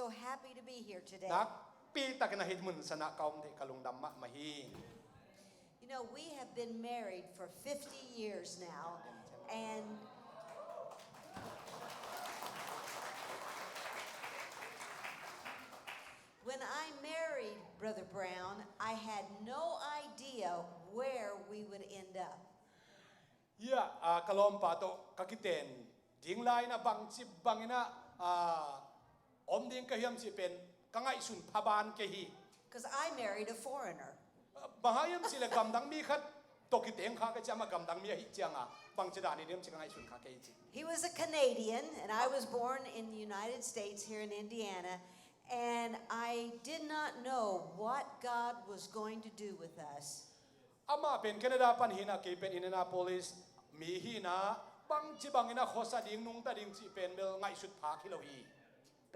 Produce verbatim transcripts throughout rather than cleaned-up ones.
So happy to be here today. Nakpi takin a hih mun sanah ka om theih ka lungdam mahmah hi. You know, we have been married for fifty years now, and when I married Brother Brown, I had no idea where we would end up. Ia, ah, ka lawmpa tawh ka kiten ding lai-in a bangci bangin a, ah, om ding ka hiam cih pen ka ngaihsun pha ban kei hi. 'Cause I married a foreigner. Bang hang hiam cih leh gamdang mi khat tawh kiteng kha ka ci a, amah gamdang mi ahih ciangin bangci dan in hiam cih ka ngaihsun kha kei hi ci. He was a Canadian, and I was born in the United States here in Indiana, and I did not know what God was going to do with us. Amah pen Canada pan hi-in a, kei pen Indianapolis mi hi-in a, bangci bangin a khuasa ding, nungta ding cih pen bel ngaihsut phak hi lo hi.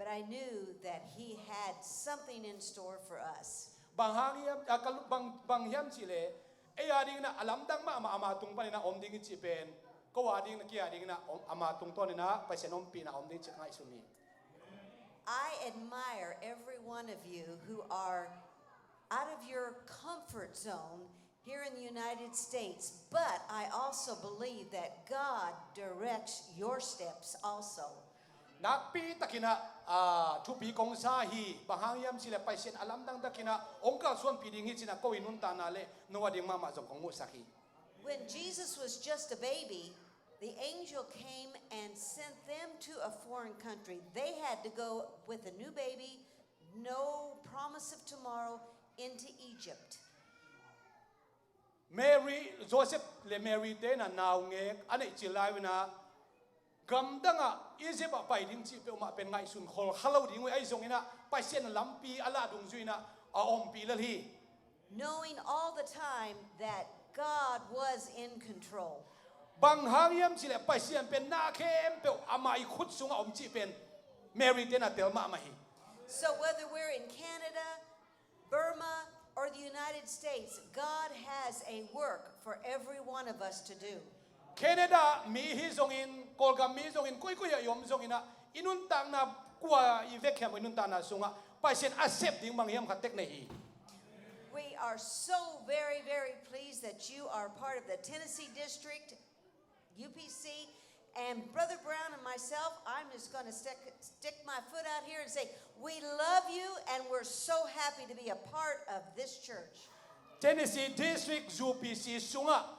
But I knew that he had something in store for us. Bang hang hiam, a, ka lu-, bang, bang hiam cih leh, ei a dingin a, a lamdang mahmah ama tung panin a om ding hi cih pen, ko a dingin a, kei a dingin a, om, ama tungtawnin a, Pasian ompihna om ding cih ka ngaihsun hi. I admire every one of you who are out of your comfort zone here in the United States, but I also believe that God directs your steps also. Nakpi takin a, ah, thupi kong sa hi, bang hang hiam cih leh Pasian a lamdang takin a hong kalsuanpih ding hi ci-in a, ko i nuntakna leh no a ding mahmah zong kong musak hi. When Jesus was just a baby, the angel came and sent them to a foreign country. They had to go with a new baby, no promise of tomorrow, into Egypt. Mary, Joseph le Mary te in a naungek a neih cil lai-in a, gamdang ah Egypt ah pai ding cih peuhmah pen ngaihsun khol kha lo ding uh hi. Ahi zongin a, Pasian lampi a lah dungzui-in a, a ompih lel hi. Knowing all the time that God was in control. Bang hang hiam cih leh Pasian pen na khempeuh amah i khut sungah om cih pen Mary te in a tel mahmah hi. So whether we're in Canada, Burma, or the United States, God has a work for every one of us to do. Canada mi hi zongin, Kawlgam mi zongin, koikoi ah i om zongin a, i nuntakna kua i vek hiam, i nuntakna sungah Pasian a sep ding bang hiam khat tek nei hi. We are so very, very pleased that you are part of the Tennessee District, U P C, and Brother Brown and myself, I'm just gonna stick, stick my foot out here and say, we love you and we're so happy to be a part of this church. Tennessee District U P C sungah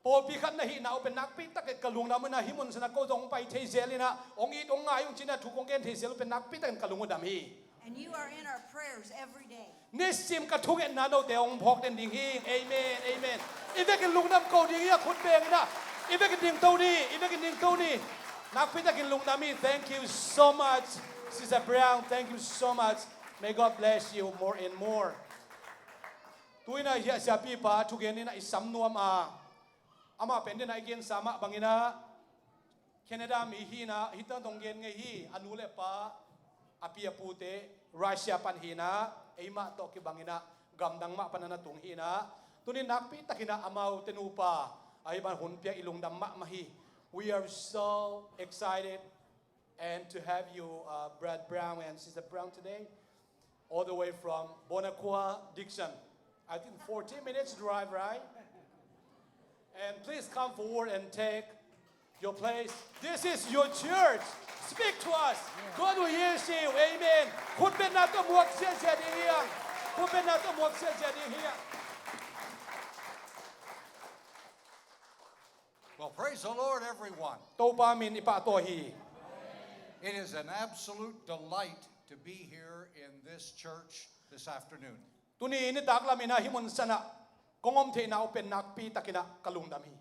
pawlpi khat na hihna uh pen nakpi takin ka lungdam uh hi. Hih mun sanah ko zong hong pai thei zel in a, hong it hong ngai ung ci-in a, thu kong gen thei zel uh pen nakpi takin ka lung uh dam hi. And you are in our prayers every day. Nisim ka thungetna note hong phawk den ding hi. Amen, amen. I vekin lungdam ko ding hi a, khut beng in a. I vekin dingto ni, i vekin dingto ni. Nakpi takin lungdam hi. Thank you so much, Sister Brown. Thank you so much. May God bless you more and more. Tu-in a hiah siapipa thugen in a i sam nuam a, amah pen den a i gensa mah bangin a, Canada mi hi-in a, hih teng dong gen ngei hi, a nu le pa, a pi a pute Russia pan hi-in a, eimah tawh kibangin a, gamdang mah pan a na tung hi-in a, tuni-in nakpi takin a amaute nupa, a hih bang hun piak i lungdam mahmah hi. We are so excited and to have you, uh, Brad Brown and Sister Brown today, all the way from Bonacqua, Dickson. I think fourteen minutes drive, right? And please come forward and take your place. This is your church. Speak to us. God will hear you. Amen. Khutbetna tawh muak ziahziah ding hi hang. Khutbetna tawh muak ziahziah ding hi hang. Well, praise the Lord, everyone. Topa min i pahtawi hi. It is an absolute delight to be here in this church this afternoon. Tuni nitak lamin a hih mun sanah kong om theihna uh pen nakpi takin a ka lungdam hi.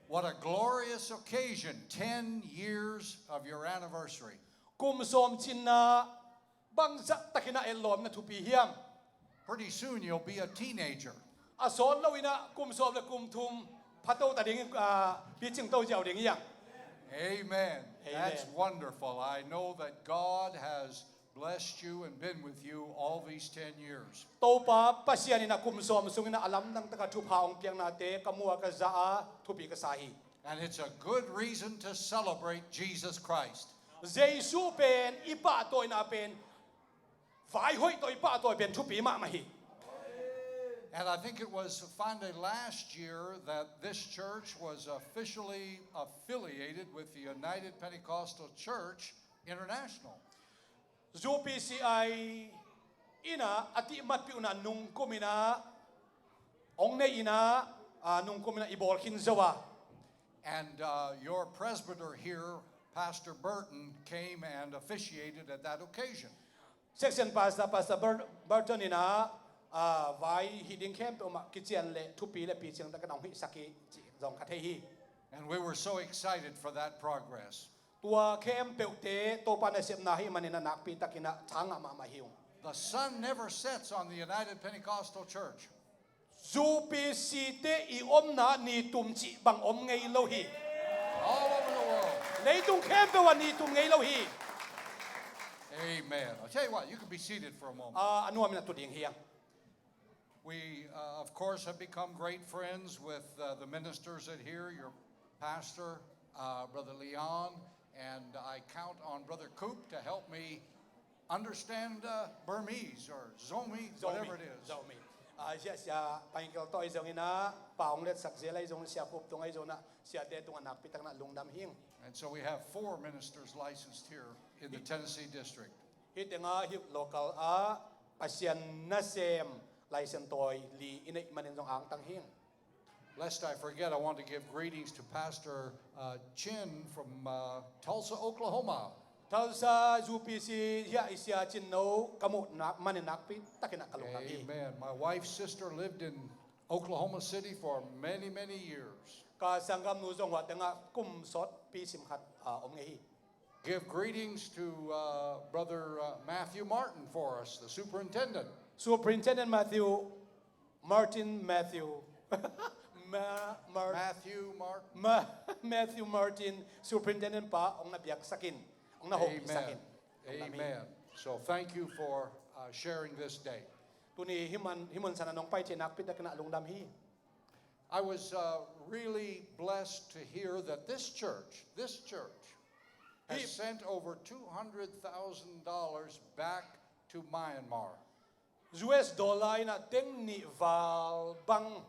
What a glorious occasion, ten years of your anniversary. Kum sawm cinna bangzah takin a etlawmna thupi hiam. Pretty soon you'll be a teenager. A sawt loin a kum sawm le kum thum phato ta ding, ah, picing to ziau ding hi hang. Amen. Amen. That's wonderful. I know that God has blessed you and been with you all these ten years. Topa Pasian in a kum sawm sungin a lamdang taka thupha hong piaknate ka mu a, ka za a, thupi ka sa hi. And it's a good reason to celebrate Jesus Christ. Jesu pen i pahtawina pen Vai hoih tawi pah tawi pen thupi mahmah hi. And I think it was finally last year that this church was officially affiliated with the United Pentecostal Church International. U P C I in ah a tihmatpih un ah nungkum in ah ong nei in ah, ah, nungkum in ah i bawl khin zo a. And uh, your presbyter here, Pastor Burton, came and officiated at that occasion. Section Pastor, Pastor Bur-, Burton in ah, ah, vai hih ding khempeuh mah kician le thupi le piciang takin ong hihsak hi cih zong ka thei hi. And we were so excited for that progress. Tua khempeuhte Topa nasepna ahih manin ah nakpi takin ah tha ngah mahmah hi ung. The sun never sets on the United Pentecostal Church. U P C te i omna ni tum cih bang om ngei lo hi. All over the world. Leitung khempeuh ah ni tum ngei lo hi. Amen. I'll tell you what, you can be seated for a moment. Ah, a nuam in ah tu ding hi ung. We, uh, of course, have become great friends with uh, the ministers at here, your pastor, uh, Brother Leon, and I count on Brother Coop to help me understand uh, Burmese or Zomi, Zomi, whatever it is. Zomi. Ah, sia, sia Pangkel tawh i zong in ah, Pa Ong Let Sak Zel a i zong, Sia Khup Tung a i zong in ah, siate tungah nakpi takin ah lungdam hi ung. And so we have four ministers licensed here in the Tennessee district. Hih tengah hih local ah Pasian nasem license tawi li i neih manin zong angtang hi ung. Lest I forget, I want to give greetings to Pastor uh, Chin from uh, Tulsa, Oklahoma. Tulsa U P C ah i Sia Cin No ka muh nak, manin nakpi takin ah ka lungdam hi. Amen. My wife's sister lived in Oklahoma City for many, many years. Ka sanggamnu zong hua tengah kum sawtpi sim khat, ah, om ngei hi. Give greetings to uh, Brother uh, Matthew Martin for us, the superintendent. Superintendent Matthew, Martin Matthew. Ma-, Mar-, Matthew Martin. Ma-, Matthew Martin, Superintendent pa, ong na biaksak in, ong na hopihsak in. Amen. Amen. So thank you for uh, sharing this day. Tuni hih mun, hih mun san ah nong pai thei nakpi takin ah lungdam hi. I was uh, really blessed to hear that this church, this church, has sent over two hundred thousand dollars back to Myanmar. U S dollar in ah teng nih val bang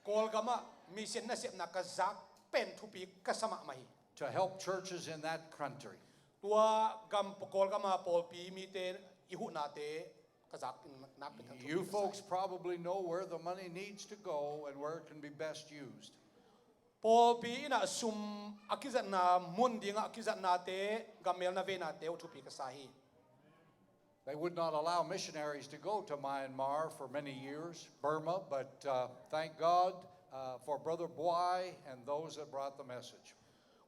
Kawlgam ah mission nasepna ka zak pen thupi ka sa mahmah hi. To help churches in that country. Tua gam, Kawlgam ah pawlpi mite i huhnate ka zak in nakpi takin thupi ka sa hi. You folks probably know where the money needs to go and where it can be best used. Pawlpi in ah sum a kizatna mun dingah a kizatnate, gammelna veinate uh thupi ka sa hi. They would not allow missionaries to go to Myanmar for many years, Burma, but uh, thank God uh, for Brother Bwai and those that brought the message.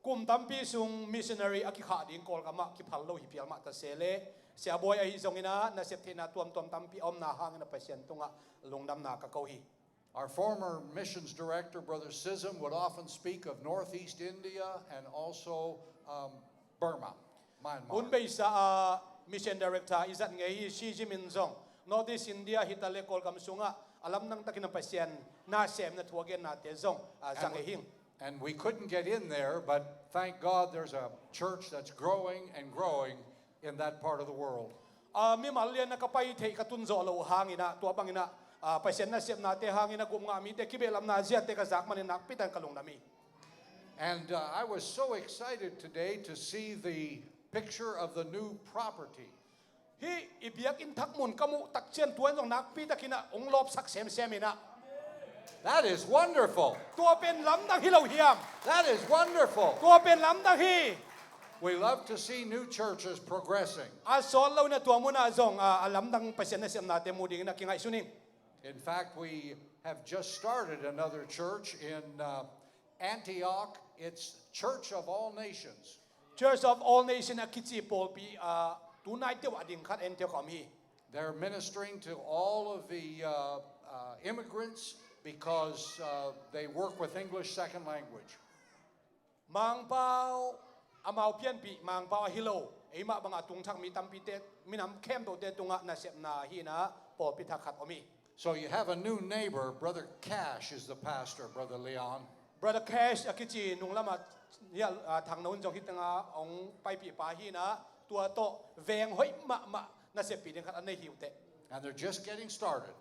Kum tampi sung missionary a kikhah ding Kawlgam ah kiphal lo hi phial mah ta se leh, Sia Bwai ahi zong in ah nasep theihna tuamtuam tampi a omna hangin ah Pasian tungah lungdamna ka ko hi. Our former missions director, Brother Sism, would often speak of Northeast India and also um, Burma, Myanmar. Hun beisa ah mission director i zat ngei hi Sism in zong Northeast India hi ta leh Kawlgam sungah a lamdang takin ah Pasian nasemna thu a gennate zong, ah, za ngei hi ung. And we couldn't get in there, but thank God there's a church that's growing and growing in that part of the world. Ah, mimal lian ah ka pai theih ka tun zawh loh hangin ah, tua bangin ah, ah, Pasian nasepnate hangin ah gupngah mite kibehlamna ziate ka zak manin nakpi takin ka lungdam hi. And uh, I was so excited today to see the picture of the new property. Hih i biakinn thak mun ka muh tak ciang tua in zong nakpi takin ah ong lawpsak semsem in ah. That is wonderful. Tua pen lamdang hi lo hiam? That is wonderful. Tua pen lamdang hi. We love to see new churches progressing. A sawt lo in ah tua mun ah zong, ah, a lamdang Pasian nasepnate mu dingin ah kingaihsun ing. In fact, we have just started another church in uh, Antioch. It's Church of All Nations. Church of All Nations a kici pawlpi, ah, tu nai teuh a ding khat Antioch ah om hi. They're ministering to all of the uh, uh, immigrants because uh, they work with English second language. Mangpau amau pianpih, Mangpau ahi lo, eimah bangah tungthak mi tampite, minam khempeuhte tungah nasepna hi in ah pawlpi thak khat om hi. So you have a new neighbor. Brother Cash is the pastor, Brother Leon. Brother Cash a kici nunglamah, ah, thangno in zong hih tengah ong paipih pa hi in ah, tua tawh veng hoih mahmah naseppih ding khat a nei hi uh teh. And they're just getting started.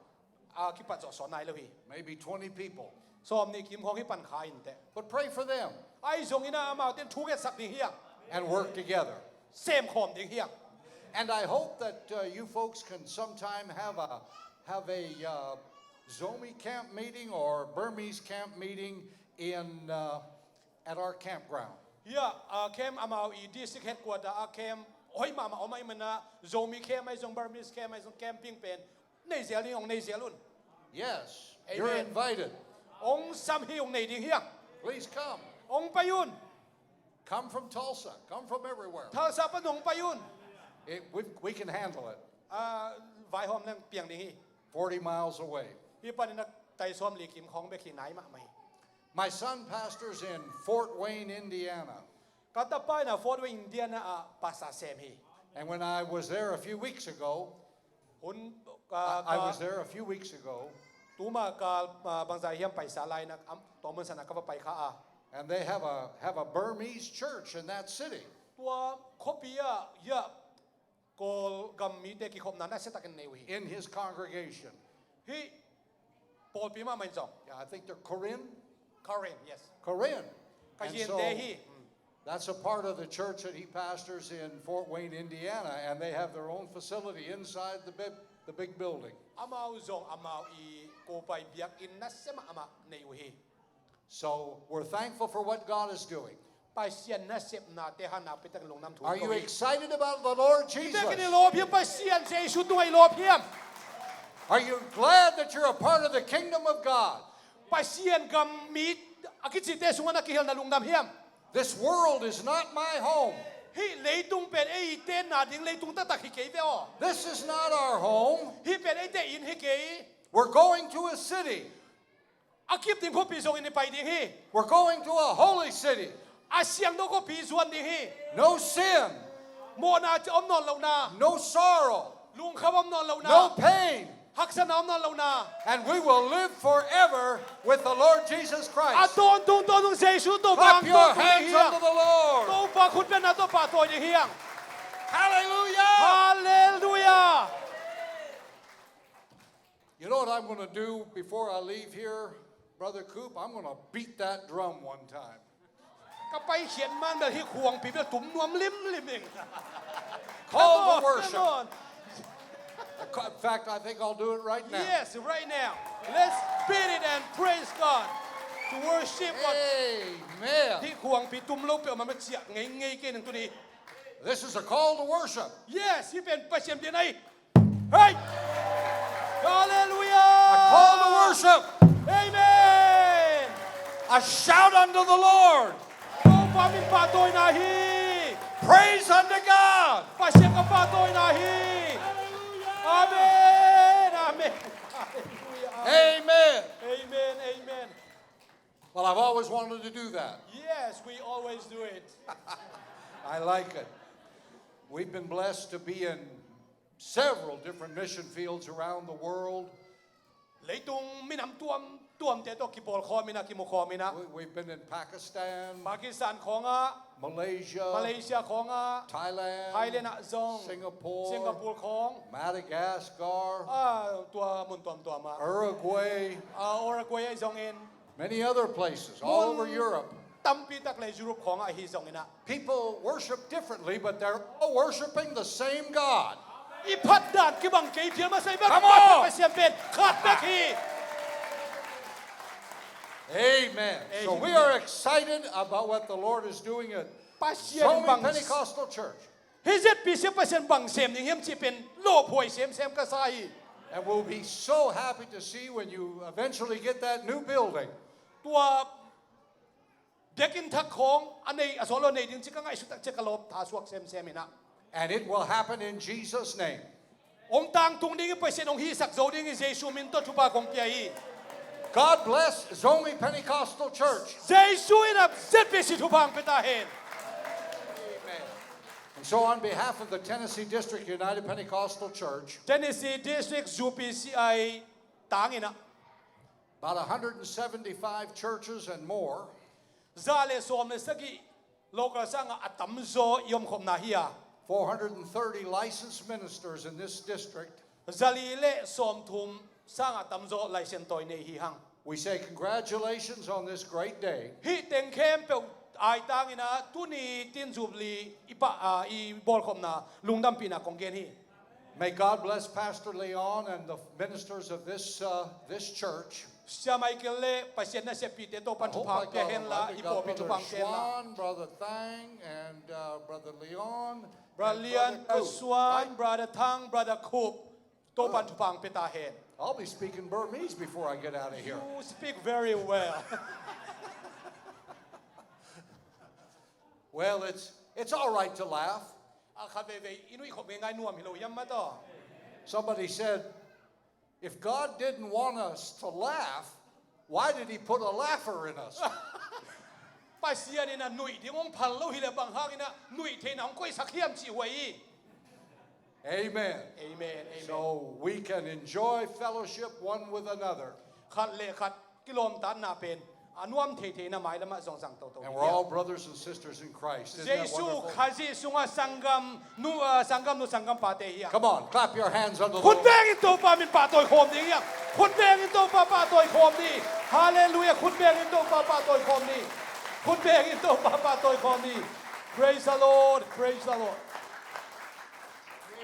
A kipat zawh sawn nai lo hi. Maybe twenty people. Sawmnih kim khawng hi pan kha in teh. But pray for them. Ahi zongin ah amaute in thu ngetsak ding hi hang. And work together. Sem khawm ding hi hang. And I hope that uh, you folks can sometime have a have a uh, Zomi camp meeting or Burmese camp meeting in uh, at our campground. Hi a, a camp amau i district headquarter a camp hoih mahmah om ahih manin ah Zomi camp ahi zong, Burmese camp ahi zong, camping pen nei zel ding, hong nei zel un. Yes, you're Amen. Invited. Hong sam hi, hong nei ding hi hang. Please come. Hong pai un. Come from Tulsa. Come from everywhere. Tulsa pan hong pai un. It, we, we can handle it. A, vaihawm leng piang ding hi. Forty miles away. Hih panin a tai sawmli kim khawng bek hi, nai mahmah hi. My son pastors in Fort Wayne, Indiana. Ka tapa in ah Fort Wayne, Indiana ah pastor sem hi. And when I was there a few weeks ago, Hun, I, ka, I ka, was there a few weeks ago, tuma ka, ah, bangzah hiam paisa lai in ah, am, tua mun san ah ka va pai kha a. And they have a have a Burmese church in that city. Tua khuapi ah, ya, Kawlgam mite kikhopna nasia takin nei uh hi. In his congregation. Hih pawlpi mahmah in zong. Yeah, I think they're Karen. Karen, yes. Karen. And Karen so te hi. Mm. That's a part of the church that he pastors in Fort Wayne, Indiana, and they have their own facility inside the big, the big building. Amau zong amau i kopai biakinn nasia mahmah nei uh hi. So we're thankful for what God is doing. Pasian nasepnate hang nakpi takin lungdam thu. Are you excited about the Lord Jesus? Biakinn i lawp hiam, Pasian Jesu tungah i lawp hiam? Are you glad that you're a part of the kingdom of God? Pasian gam mi a kicite sungah na kihelna lungdam hiam? This world is not my home. Hih leitung pen ei tenna ding leitung taktak hi kei ve aw. This is not our home. Hih pen eite inn hi kei. We're going to a city. A kip ding khuapi zongin i pai ding hi. We're going to a holy city. A siangtho khuapi zuan ding hi. No sin. Mawhna om nawn lohna. No sorrow. Lungkham om nawn lohna. No pain. Haksatna om nawn lohna. And we will live forever with the Lord Jesus Christ. A tawntung tawntung Jesu Topa. Clap your hands unto the Lord. Topa khutbetna tawh pahtawi ding hi hang. Hallelujah. Hallelujah. You know what I'm going to do before I leave here, Brother Coop? I'm going to beat that drum one time. Ka paikhiat man bel hih khuangpi bel tum nuam limlim ing. Call the worship. Come on, come on. In fact, I think I'll do it right now. Yes, right now. Let's beat it and praise God. To worship God. Amen. Hih khuangpi tum lo peuhmah mah ciah ngeingei kei ning tuni. This is a call to worship. Yes, hih pen Pasian biakna hi. Hey! Hallelujah! A call to worship. Amen. A shout unto the Lord. Topa min pahtawina hi. Praise unto God. Pasian ka pahtawina hi. Amen. Amen. Hallelujah. Amen. Amen. Amen. Well, I've always wanted to do that. Yes, we always do it. I like it. We've been blessed to be in several different mission fields around the world. Leitung minam tuamtuamte tawh kipawlkhawm in ah, kimukhawm in ah. We, we've been in Pakistan, Pakistan khawngah, Malaysia, Malaysia khawngah, Thailand, Thailand ah zong, Singapore, Singapore khawng, Madagascar, ah, tua mun tuamtuam ah, Uruguay, ah, Uruguay ah zongin, many other places all over Europe. Tampi tak le Europe khawngah ahi zongin ah. People worship differently, but they're all worshiping the same God. I phatdan kibang kei phial masa i bel, Come on. Pasian pen khat bek hi. Amen. So we are excited about what the Lord is doing at Pasian Zomi bang Pentecostal Church. Hih Z P C Pasian bang sem ding hiam cih pen lawphuai semsem ka sa hi. And we'll be so happy to see when you eventually get that new building. Tua biakinn thak khawng a nei, a sawt lo nei ding cih ka ngaihsut tak ciang ka lawp tha suak semsem in ah. And it will happen in Jesus' name. Hong tangtung ding hi, Pasian hong hihsak zo ding hi, Jesu min tawh thupha kong pia hi. God bless Zomi Pentecostal Church. Jesu in ah Z P C thupha hong pia ta hen. Amen. And so on behalf of the Tennessee District United Pentecostal Church, Tennessee District U P C I tang in ah, about a hundred and seventy-five churches and more, za le sawm le sagih local sangah a tamzaw i omkhopna hi a. Four hundred and thirty licensed ministers in this district. Zali le sawmthum sangah tamzaw laisen tawi nei hi hang. We say congratulations on this great day. Hih teng khempeuh aitangin ah tuni tin Jubilee i pah, ah, i bawlkhopna lungdampihna kong gen hi. May God bless Pastor Leon and the ministers of this, uh, this church. Sia Michael le Pasian naseppihte Topan thupha pia henla, i pawlpi thupha pia henla. Brother Thang and, uh, Brother Leon. Brother Leon, Brother Suan, Brother Thang, Brother Khup. Topan thupha pia ta hen. I'll be speaking Burmese before I get out of here. You speak very well. Well, it's, it's all right to laugh. A kha veve i nuih khop ngeingai nuam hi lo hiam mataw. Somebody said, "If God didn't want us to laugh, why did he put a laugher in us?" Pasian in a nuih ding hong phal lo hileh bang hangin a nuih theihna hong koihsak hiam cih huai hi. Amen. Amen, amen. So we can enjoy fellowship one with another. Khat le khat kilawmtatna pen a nuam theitheina mailamah zong zang toto. And we're all brothers and sisters in Christ. Isn't that wonderful? Jesu Khazih sungah sanggam nu, ah, sanggam nu sanggam pate hi a. Come on, clap your hands unto the Lord. Khut bengin Topa min pahtawi khawm ding hi a. Khut bengin Topa pahtawi khawm ni. Hallelujah. Khut bengin Topa pahtawi khawm ni. Khut bengin Topa pahtawi khawm ni. Praise the Lord. Praise the Lord.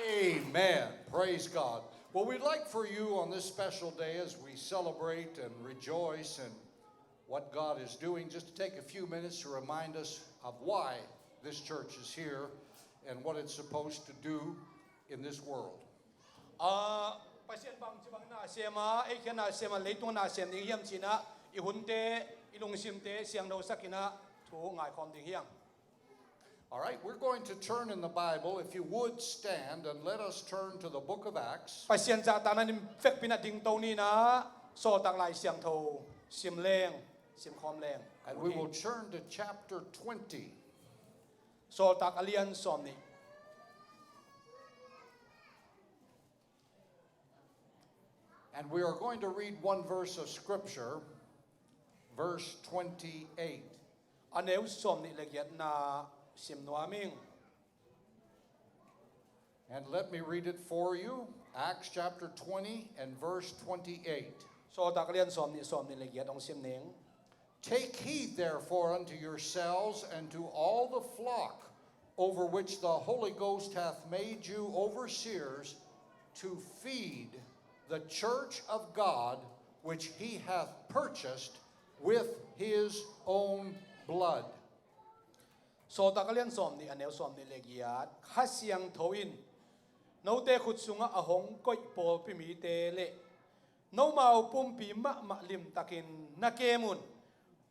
Amen. Praise God. Well, we'd like for you on this special day, as we celebrate and rejoice in what God is doing, just to take a few minutes to remind us of why this church is here and what it's supposed to do in this world. Ah, Pasian bangci bang na sem a, ei khia na sem a, leitung na sem ding hiam cih na, i hunte, i lungsimte siangthosak in a, thu ngaikhawm ding hi hang. All right, we're going to turn in the Bible. If you would stand and let us turn to the book of Acts. Pasian zahtakna in vekpi in a dingto ni in a, Sawltak Lai Siangtho sim leng, sim khawm leng. And we will turn to chapter twenty. Sawltak a lian sawmnih. And we are going to read one verse of Scripture, verse twenty-eight. A neu sawmnih le giatna sim nuam ing. And let me read it for you. Acts chapter twenty and verse twenty-eight. Sawltak a lian sawmnih, sawmnih le giat hong sim ning. Take heed, therefore, unto yourselves and to all the flock over which the Holy Ghost hath made you overseers, to feed the church of God, which he hath purchased with his own blood. Sawltak a lian sawmnih, a neu sawmnih le giat. Kha Siangtho in note khut sungah a hong koih pawlpi mite le nomau pumpi mahmah limtakin na kem un.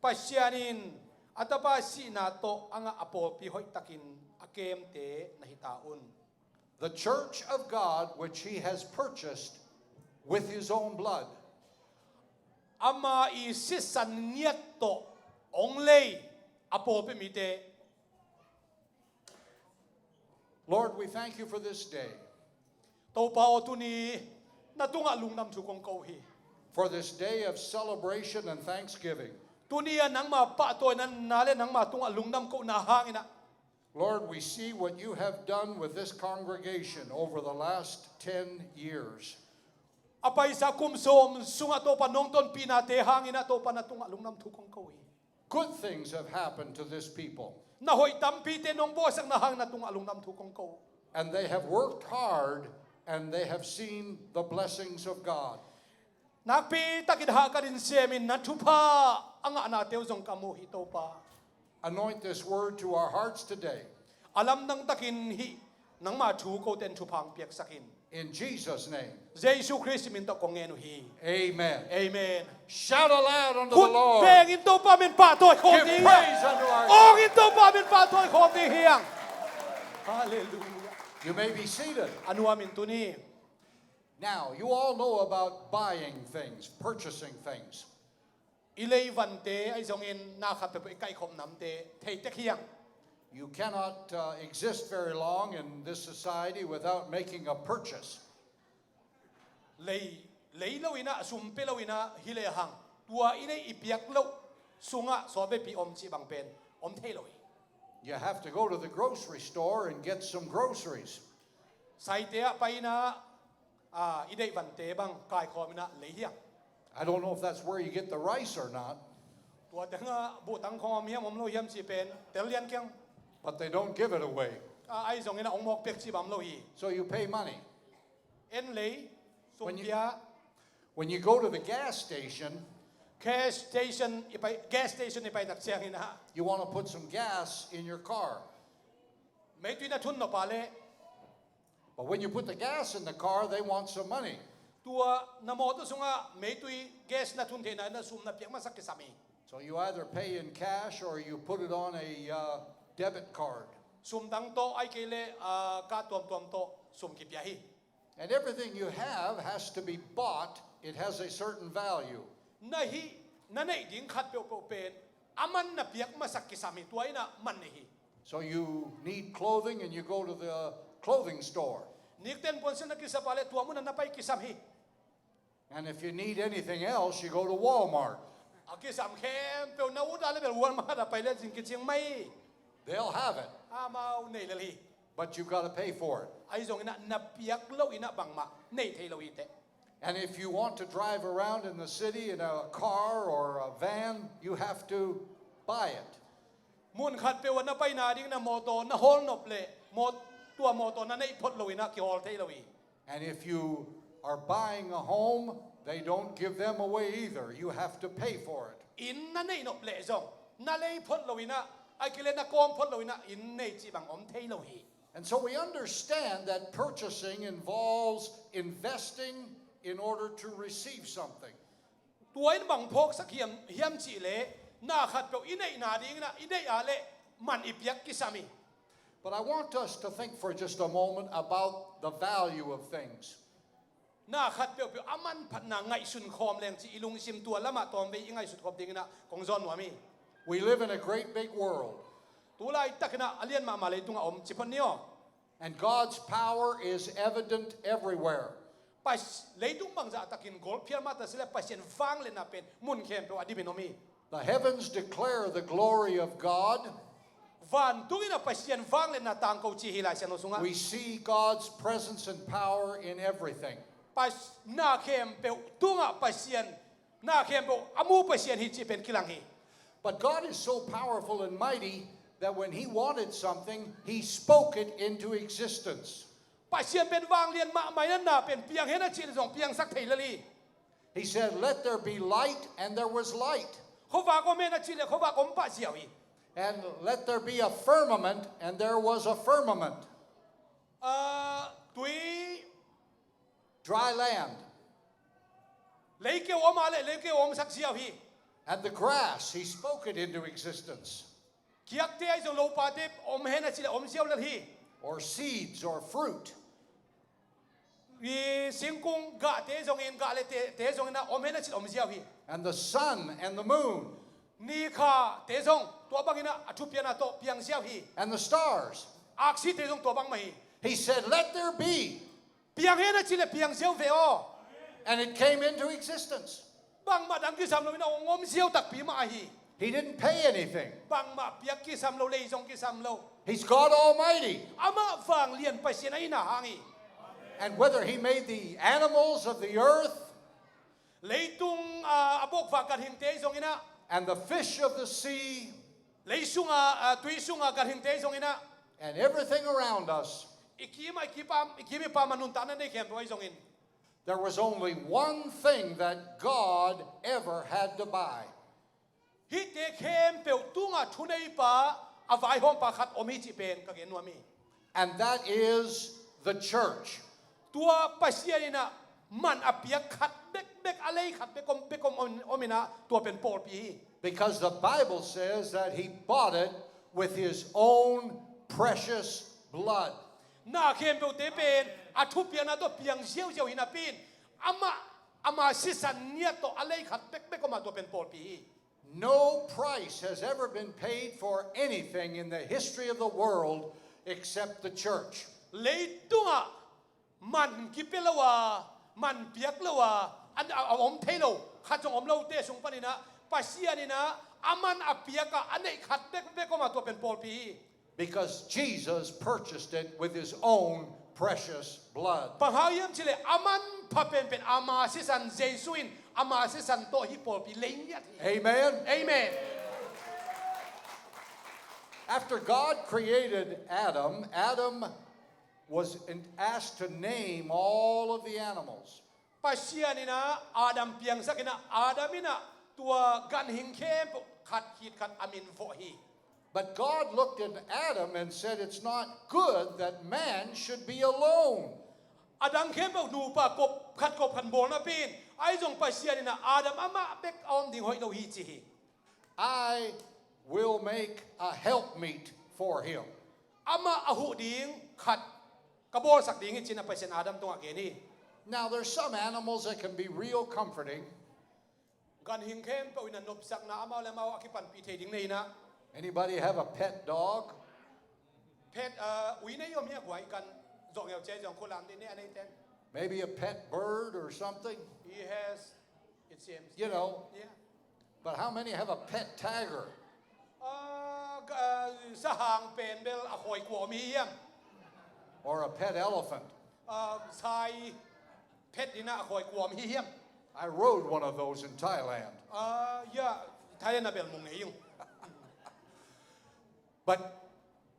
Pasian in a Tapa sihna tawh a ngah a pawlpi hoihtakin a kemte na hi ta un. The church of God, which he has purchased with his own blood. Ama i sisan ngiat tawh hong lei a pawlpi mite. Lord, we thank you for this day. Topa aw, tuni na tungah lungdam thu kong ko hi. For this day of celebration and thanksgiving. Tuni a nangma pahtawina le nangma tungah lungdam kohna hangin ah. Lord, we see what you have done with this congregation over the last ten years. A paisa kum sawm sungah Topa nong tonpihnate hangin ah Topa na tungah lungdam thu kong ko hi. Good things have happened to this people. Na hoih tampite nong bawlsakna hangin na tungah lungdam thu kong ko. And they have worked hard and they have seen the blessings of God. Nakpi takin hahkat in semin na thupha a ngahnate uh zong ka mu hi Topa. Anoint this word to our hearts today. A lamdang takin hih nangma thu kote in thupha hong piaksak in. In Jesus' name. Jesu Khrist min tawh kong ngen uh hi. Amen. Amen. Shout aloud unto the Khut Lord. Bengin Topa min pahtawi khawm ding hi hang. Praise unto our God. Ong in Topa min pahtawi khawm ding hi hang. Hallelujah. You may be seated. A nuam in tuni. Now, you all know about buying things, purchasing things. I leivante ahi zongin na khat peuhpeuh i kaihkhop namte thei tek hi hang. You cannot, uh, exist very long in this society without making a purchase. Lei, lei lo in ah, sum pia lo in ah, hi le hang. Tua i neih i piak loh sungah sawtveipi om cih bang pen om thei lo hi. You have to go to the grocery store and get some groceries. Saite ah pai-in ah, ah, i deih vante bang kaikhawm in ah lei hi hang. I don't know if that's where you get the rice or not. Tua teng ah buhtang khawng om hiam om lo hiam cih pen tel lian keng. But they don't give it away. Ah, ahi zongin ah hong mawk pek cih bang om lo hi. So you pay money. En lei, sum pia. When you go to the gas station, gas station i pai, gas station i pai tak ciangin ah, you want to put some gas in your car. Meitui na thun nop a leh. But when you put the gas in the car, they want some money. Tua na mawtaw sungah meitui, gas na thun theihna in ah sum na piak masak kisam hi. So you either pay in cash or you put it on a, uh, debit card. Sum dang tawh, ahih kei leh, ah, card tuamtuam tawh sum kipia hi. And everything you have has to be bought. It has a certain value. Na hih, na neih ding khat peuhpeuh pen a man na piak masak kisam hi, tua in ah man nei hi. So you need clothing and you go to the clothing store. Nikten puansilh na kisap a leh tua mun ah na pai kisam hi. And if you need anything else, you go to Walmart. A kisam khempeuh na ut a leh bel Walmart ah pai leh zing kicing mai. They'll have it. Amau nei lel hi. But you've got to pay for it. Ahi zongin ah na piak lo in ah bangmah nei thei lo hi teh. And if you want to drive around in the city in a car or a van, you have to buy it. Mun khat peuh ah na paina ding na mawtaw na hawl nop leh, maw-, tua mawtaw na neih phot lo in ah kihawl thei lo hi. And if you are buying a home, they don't give them away either. You have to pay for it. Inn na neih nop leh zong, na lei phot lo in ah, ahih kei leh na kawm phot lo in ah inn nei cih bang om thei lo hi. And so we understand that purchasing involves investing in order to receive something. Tua in bang phawksak hiam, hiam cih leh, na khat peuh i neihna ding in ah, i neih a leh man i piak kisam hi. But I want us to think for just a moment about the value of things. Na khat peuhpeuh a manphatna ngaihsun khawm leng ci, i lungsim tua lamah tawmvei i ngaihsut khop dingin ah kong zawn nuam hi. We live in a great big world. Tu laitak in ah a lian mahmah leitung ah om ci phot ni aw. And God's power is evident everywhere. Pas-, leitung bangzah takin golphial mah ta se leh Pasian vangliatna pen mun khempeuh a dimin om hi. The heavens declare the glory of God. Vantung in ah Pasian vangliatna tangko ci hi Lai Siangtho sungah. We see God's presence and power in everything. Pas-, na khempeuh tungah Pasian, na khempeuh a mu Pasian hi cih pen kilang hi. But God is so powerful and mighty that when he wanted something, he spoke it into existence. Pasian pen vanglian mahmah in ah na pen piang hen a cih leh zong piangsak thei lel hi. He said, "Let there be light," and there was light. Khuavak om hen a cih leh khuavak om pah ziau hi. And, "Let there be a firmament," and there was a firmament. Ah, tui. Dry land. Leikeu om a leh leikeu omsak ziau hi. And the grass, he spoke it into existence. Kiakte ahi zong lopate om hen a cih leh om ziau lel hi. Or seeds or fruit. I singkung gahte zongin, gah leh te, te zongin ah om hen a cih leh om ziau hi. And the sun and the moon. Ni khate zong tua bangin ah a thupiakna tawh piang ziau hi. And the stars. Aksite zong tua bang mah hi. He said, "Let there be." Piang hen a cih leh piang ziau ve aw. And it came into existence. Bangmah dang kisam lo in ah hong om ziau takpi mah ahi. He didn't pay anything. Bangmah piak kisam lo, lei zong kisam lo. He's God Almighty. Amah vanglian Pasian ahihna hang hi. And whether he made the animals of the earth, leitung, ah, a bokvak ganhingte zongin ah, and the fish of the sea, lei sunga, ah, tui sunga ganhingte zongin ah, and everything around us, i kim a, i kim a, i kim i pam a nuntakna nei khempeuh ahi zongin, there was only one thing that God ever had to buy. Hihte khempeuh tungah thuneipa, a vaihawmpa khat om hi cih pen ka gen nuam hi. And that is the church. Tua Pasian in ah man a piak khat bekbek, a lei khat bek om, bek om, om, om in ah tua pen pawlpi hi. Because the Bible says that he bought it with his own precious blood. Na khempeuhte pen a thupiakna tawh piang ziauziau hi napi in, amah, ama sisan ngiat tawh a lei khat bekbek om a tua pen pawlpi hi. No price has ever been paid for anything in the history of the world except the church. Leitungah man kipia lo a, man piak lo a, an, a, a om thei lo khat zong om lote sung panin ah Pasian in ah Aman a piak a, a neih khat bekbek om a, tua pen pawlpi hi. Because Jesus purchased it with his own precious blood. Bang hang hiam cih leh aman pha penpen ama sisan, Jesu in ama sisan tawh hih pawlpi lei ngiat hi. Amen. Amen. After God created Adam, Adam was in- asked to name all of the animals. Pasian in ah Adam piangsak in ah, Adam in ah tua ganhing khempeuh khat khit khat a min vawh hi. But God looked at Adam and said, "It's not good that man should be alone." A dang khempeuh nupa kop khat kop khat bawl napi in, ahi zong Pasian in ah Adam amah bek a om ding hoih lo hi ci hi. "I will make a helpmeet for him." Amah a huh ding khat ka bawlsak ding hi ci-in ah Pasian Adam tungah gen hi. Now, there's some animals that can be real comforting. Ganhing khempeuh in ah nopsakna amau le amau a kipanpih thei ding nei in ah. Anybody have a pet dog? Pet, uh, ui nei om hia guai, kan zawh ngeu cia zong khulam ding nei a nei ten. Maybe a pet bird or something. He has, it seems. You know. Yeah. But how many have a pet tiger? Uh, uh, sahang pen bel a khawi kua om hi hiam? Or a pet elephant? Uh, sai pet in ah a khawi kua om hi hiam? I rode one of those in Thailand. Uh, yeah, Thailand a bel mung ei yung. But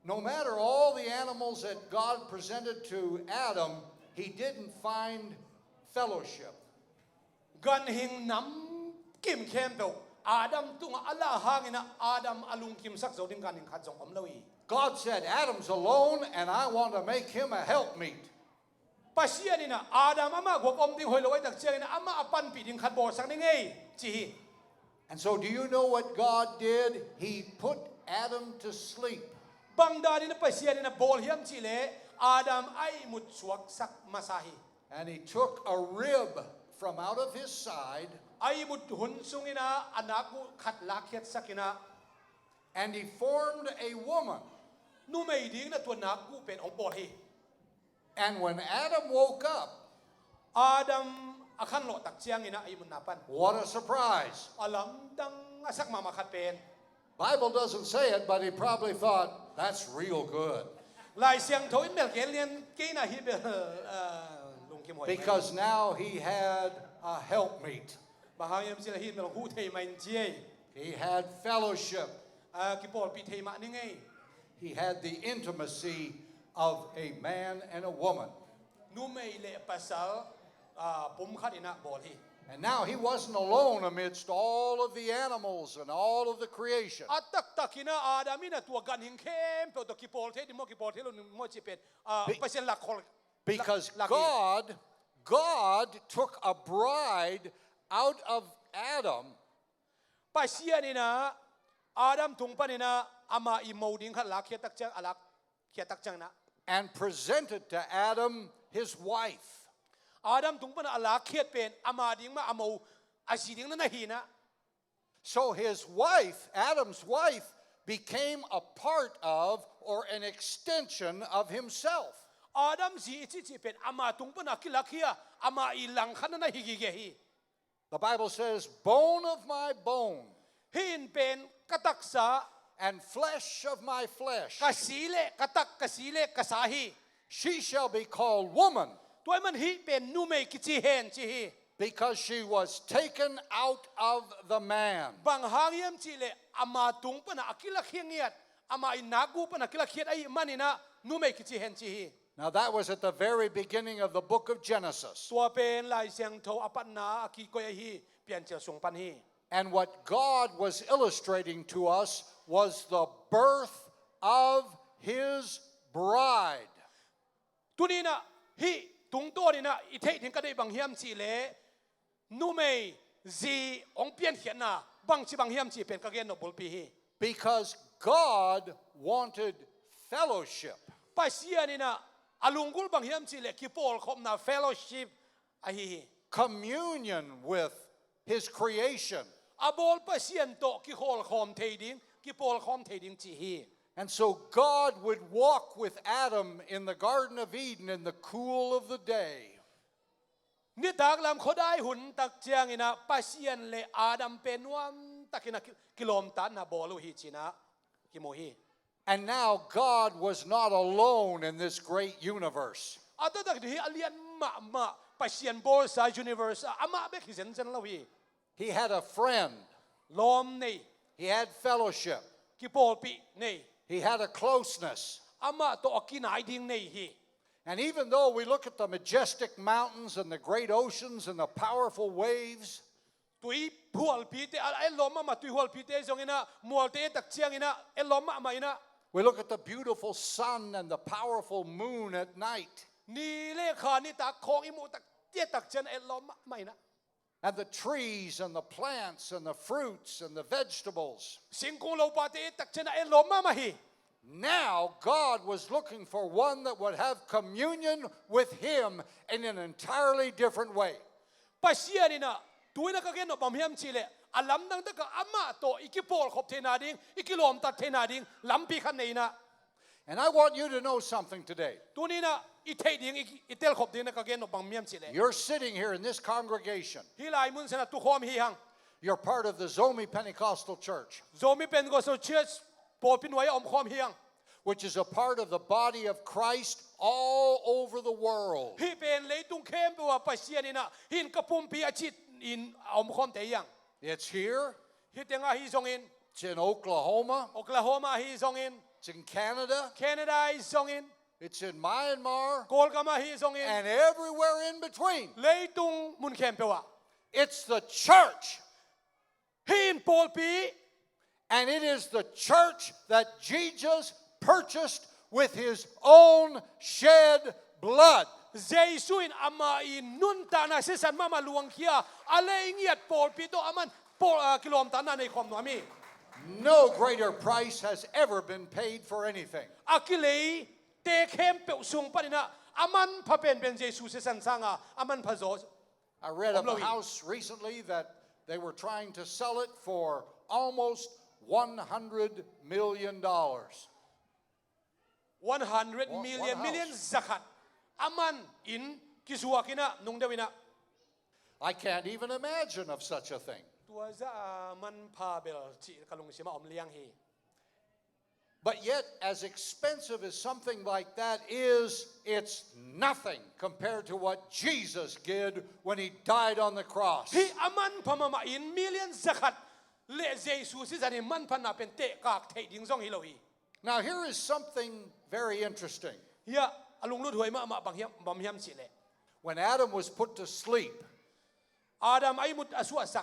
no matter all the animals that God presented to Adam, he didn't find fellowship. Ganhing nam kim khempeuh Adam tungah a lah hangin ah Adam a lungkimsak zo ding ganhing khat zong om lo hi. God said, "Adam's alone, and I want to make him a helpmeet." Pasian in ah Adam amah guak om ding hoih lo ahih tak ciangin ah amah a panpih ding khat bawlsak ning ei ci hi. And so, do you know what God did? He put Adam to sleep. Bang dan in ah Pasian in ah bawl hiam cih leh Adam a ihmut suaksak masa hi. And he took a rib from out of his side. A ihmut hun sungin ah a nakguh khat lakkhiatsak in ah. And he formed a woman. Numei dingin ah tua nakguh pen hong bawl hi. And when Adam woke up, Adam a khanlawh tak ciangin ah a ihmutna pan, what a surprise. A lamdang a sak mahmah khat pen. Bible doesn't say it, but he probably thought, "That's real good." Lai Siangtho in bel gen lian kei in ah hih bel, uh, lungkim huai. Because now he had a helpmeet. Bang hang hiam cih leh hih bel huh thei mah in ci ei. He had fellowship. Uh, kipawlpih thei mah ning ei. He had the intimacy of a man and a woman. Numei le pasal, ah, pum khat in ah bawl hi. And now he wasn't alone amidst all of the animals and all of the creation. A taktak in ah Adam in ah tua ganhing khempeuh tawh kipawl thei ding maw, kipawl thei lo ding maw cih pen, ah, Be- Pasian lakkhol, because lak, lak hi. God, God took a bride out of Adam. Pasian in ah Adam tung panin ah ama ih mo ding khat lakkhiat tak ciang, a lakkhiat tak ciang in ah, and presented to Adam his wife. Adam tung pan a lakkhiat pen ama ding mah a mo, a zi ding na na hi in ah. So his wife, Adam's wife, became a part of or an extension of himself. Adam zi i cihcih pen ama tung pan a kilakhia, ama ih langkhat na na hi gige hi. The Bible says, "Bone of my bone, hih in pen ka taksa, and flesh of my flesh, ka si le ka tak, ka si le ka sa hi. She shall be called woman." Tua ahih man hih pen numei kici hen ci hi. Because she was taken out of the man. Bang hang hiam cih leh ama tung pan a kilakhia ngiat, ama ih nakguh pan a kilakhiat ahih manin ah numei kici hen ci hi. Now, that was at the very beginning of the book of Genesis. Tua pen Lai Siangtho a patna a kikoih ahi, Piancil sung pan hi. And what God was illustrating to us was the birth of his bride. Tuni in ah hih tungtawn in ah i theih ding ka deih bang hiam cih leh, numei zi hong piankhiatna bangci bang hiam cih pen ka gen nop bulpi hi. Because God wanted fellowship. Pasian in ah a lunggulh bang hiam cih leh kipawlkhopna, fellowship ahi hi. Communion with his creation. A bawl Pasian tawh kikholkhawm thei ding, kipawlkhawm thei ding ci hi. And so God would walk with Adam in the Garden of Eden in the cool of the day. Nitak lam khuadai hun tak ciangin ah Pasian le Adam pen nuam takin a ki-, kilawmtatna bawl uh hi ci-in ah kimu hi. And now God was not alone in this great universe. A taktak hi a lian mahmah Pasian bawlsa universe ah amah bek hi zenzen lo hi. He had a friend. Lawm nei. He had fellowship. Kipawlpih nei. He had a closeness. Amah tawh a kinai ding nei hi. And even though we look at the majestic mountains and the great oceans and the powerful waves, Tui hualpite, a, a etlawm mahmah tui hualpite zongin ah, mualte et tak ciangin ah, etlawm mahmah in ah. We look at the beautiful sun and the powerful moon at night. Ni le kha nitak khawng i muh tak, et tak ciang etlawm mahmah in ah. And the trees and the plants and the fruits and the vegetables. Singkung lopate et tak ciang etlawm mahmah hi. Now God was looking for one that would have communion with him in an entirely different way. Pasian in ah, tu-in ah ka gen nop bang hiam cih leh, a lamdang takah amah tawh i kipawlkhop theihna ding, i kilawmtat theihna ding lampi khat nei in ah. And I want you to know something today. Tuni-in ah i theih ding, i, i telkhop ding in ah ka gen nop bang hiam cih leh, you're sitting here in this congregation. Hih lai mun sungah tukhawm hi hang. You're part of the Zomi Pentecostal Church, Zomi Pentecostal Church pawlpi nuai-ah omkhawm hi hang. Which is a part of the body of Christ all over the world. Hih pen leitung khempeuh ah Pasian in ah, hih in ka pumpi a ci-in a omkhawmte hi hang. It's here. Hih tengah hi zongin. It's in Oklahoma. Oklahoma hi zongin. It's in Canada. Canada hi zongin. It's in Myanmar. Kawlgam ah hi zongin. And everywhere in between. Leitung mun khempeuh ah. It's the church. Hih in pawlpi. And it is the church that Jesus purchased with his own shed blood. Jesu in amah i nuntakna sisan mahmah luangkhia a lei ngiat pawlpi tawh aman pawl, ah, kilawmtatna nei khawm nuam hi. No greater price has ever been paid for anything. A kileite khempeuh sung panin ah a manpha penpen Jesu sisan sanga a manpha zaw. I read of a house recently that they were trying to sell it for almost one hundred million dollars. One hundred million, million zakhat a man in kizuak in ah, nung deuh in ah. I can't even imagine of such a thing. Tua zah a manpha bel cih ka lungsim ah om liang hi. But yet, as expensive as something like that is, it's nothing compared to what Jesus did when he died on the cross. Hih a manpha mahmah in million zakhat le Jesu sisan in manphatna pen tehkak theih ding zong hi lo hi. Now, here is something very interesting. Hiah a lunglut huai mahmah bang hiam, bang hiam cih leh, when Adam was put to sleep, Adam a ihmut a suahsak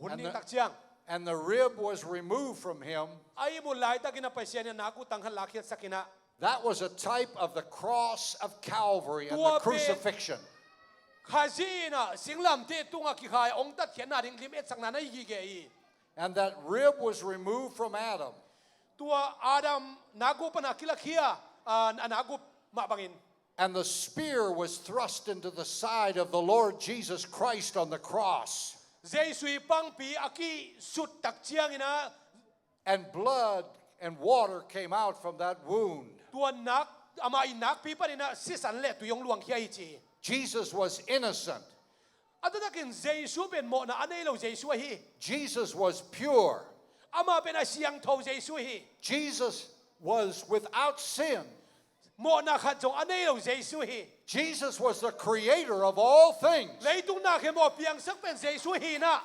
hun ding tak ciang, and the rib was removed from him, a ihmut laitakin ah Pasian in a nakguh tang khat lakkhiatsak in ah. That was a type of the cross of Calvary and the crucifixion. Tua pen Khazih in ah singlamteh tungah kikhai hong tatkhiatna ding lim etsakna na hi gige hi. And that rib was removed from Adam. Tua Adam nakguh pan a kilakhia, a, a nakguh mah bangin. And the spear was thrust into the side of the Lord Jesus Christ on the cross. Jesu i pangpi a kisut tak ciangin ah. And blood and water came out from that wound. Tua nak, amah i nakpi panin ah sisan le tui hong luangkhia hi ci. Jesus was innocent. A taktakin Jesu pen mawhna a nei lo Jesu ahi. Jesus was pure. Amah pen a siangtho Jesu hi. Jesus was without sin. Mawhna khat zong a nei lo Jesu hi. Jesus was the creator of all things. Leitung na khempeuh a piangsak pen Jesu hi in ah.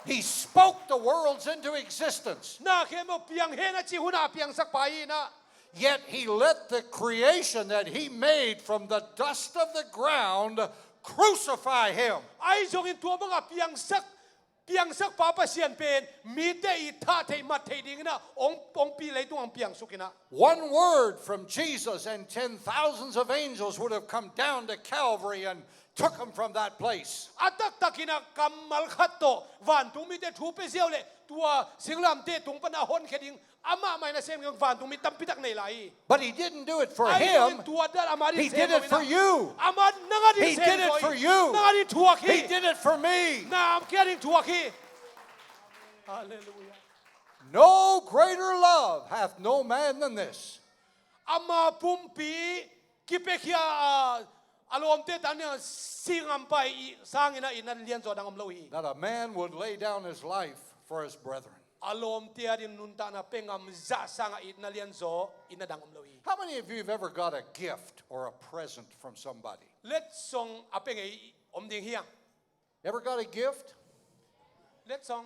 He spoke the worlds into existence. Na khempeuh piang hen a ci hun a piangsak pa hi in ah. Yet he let the creation that he made from the dust of the ground crucify him. Ahi zongin tua banga piangsak, piangsak pa Pasian pen mite i thah theih mat theih dingin ah hong, hong pi, leitung hong piangsuk in ah. One word from Jesus and ten thousands of angels would have come down to Calvary and took him from that place. A taktakin ah kammal khat tawh vantung mite thu pia ziau leh tua singlamteh tung pan a honkhia ding amah mah in a sem keng vantung mi tampi tak nei lai hi. But he didn't do it for him. Ahi zongin tua dan amah ading sem lo in ah. He did it for you. Amah nang ading sem lo hi. He did it for you. Nang ading thuak hi. He did it for me. Nang kei ading thuak hi. Hallelujah. No greater love hath no man than this. Ama pumpi kipiakhia a, a lawmte tang dingin si ngam pa i sangin ah i na lianzaw dang om lo hi. That a man would lay down his life for his brethren. a lawmte ading nuntakna pia ngam zah sangah itna lianzaw itna dang om lo hi. How many of you have ever got a gift or a present from somebody? Letsong a pia ngei om ding hiang. Ever got a gift? Letsong.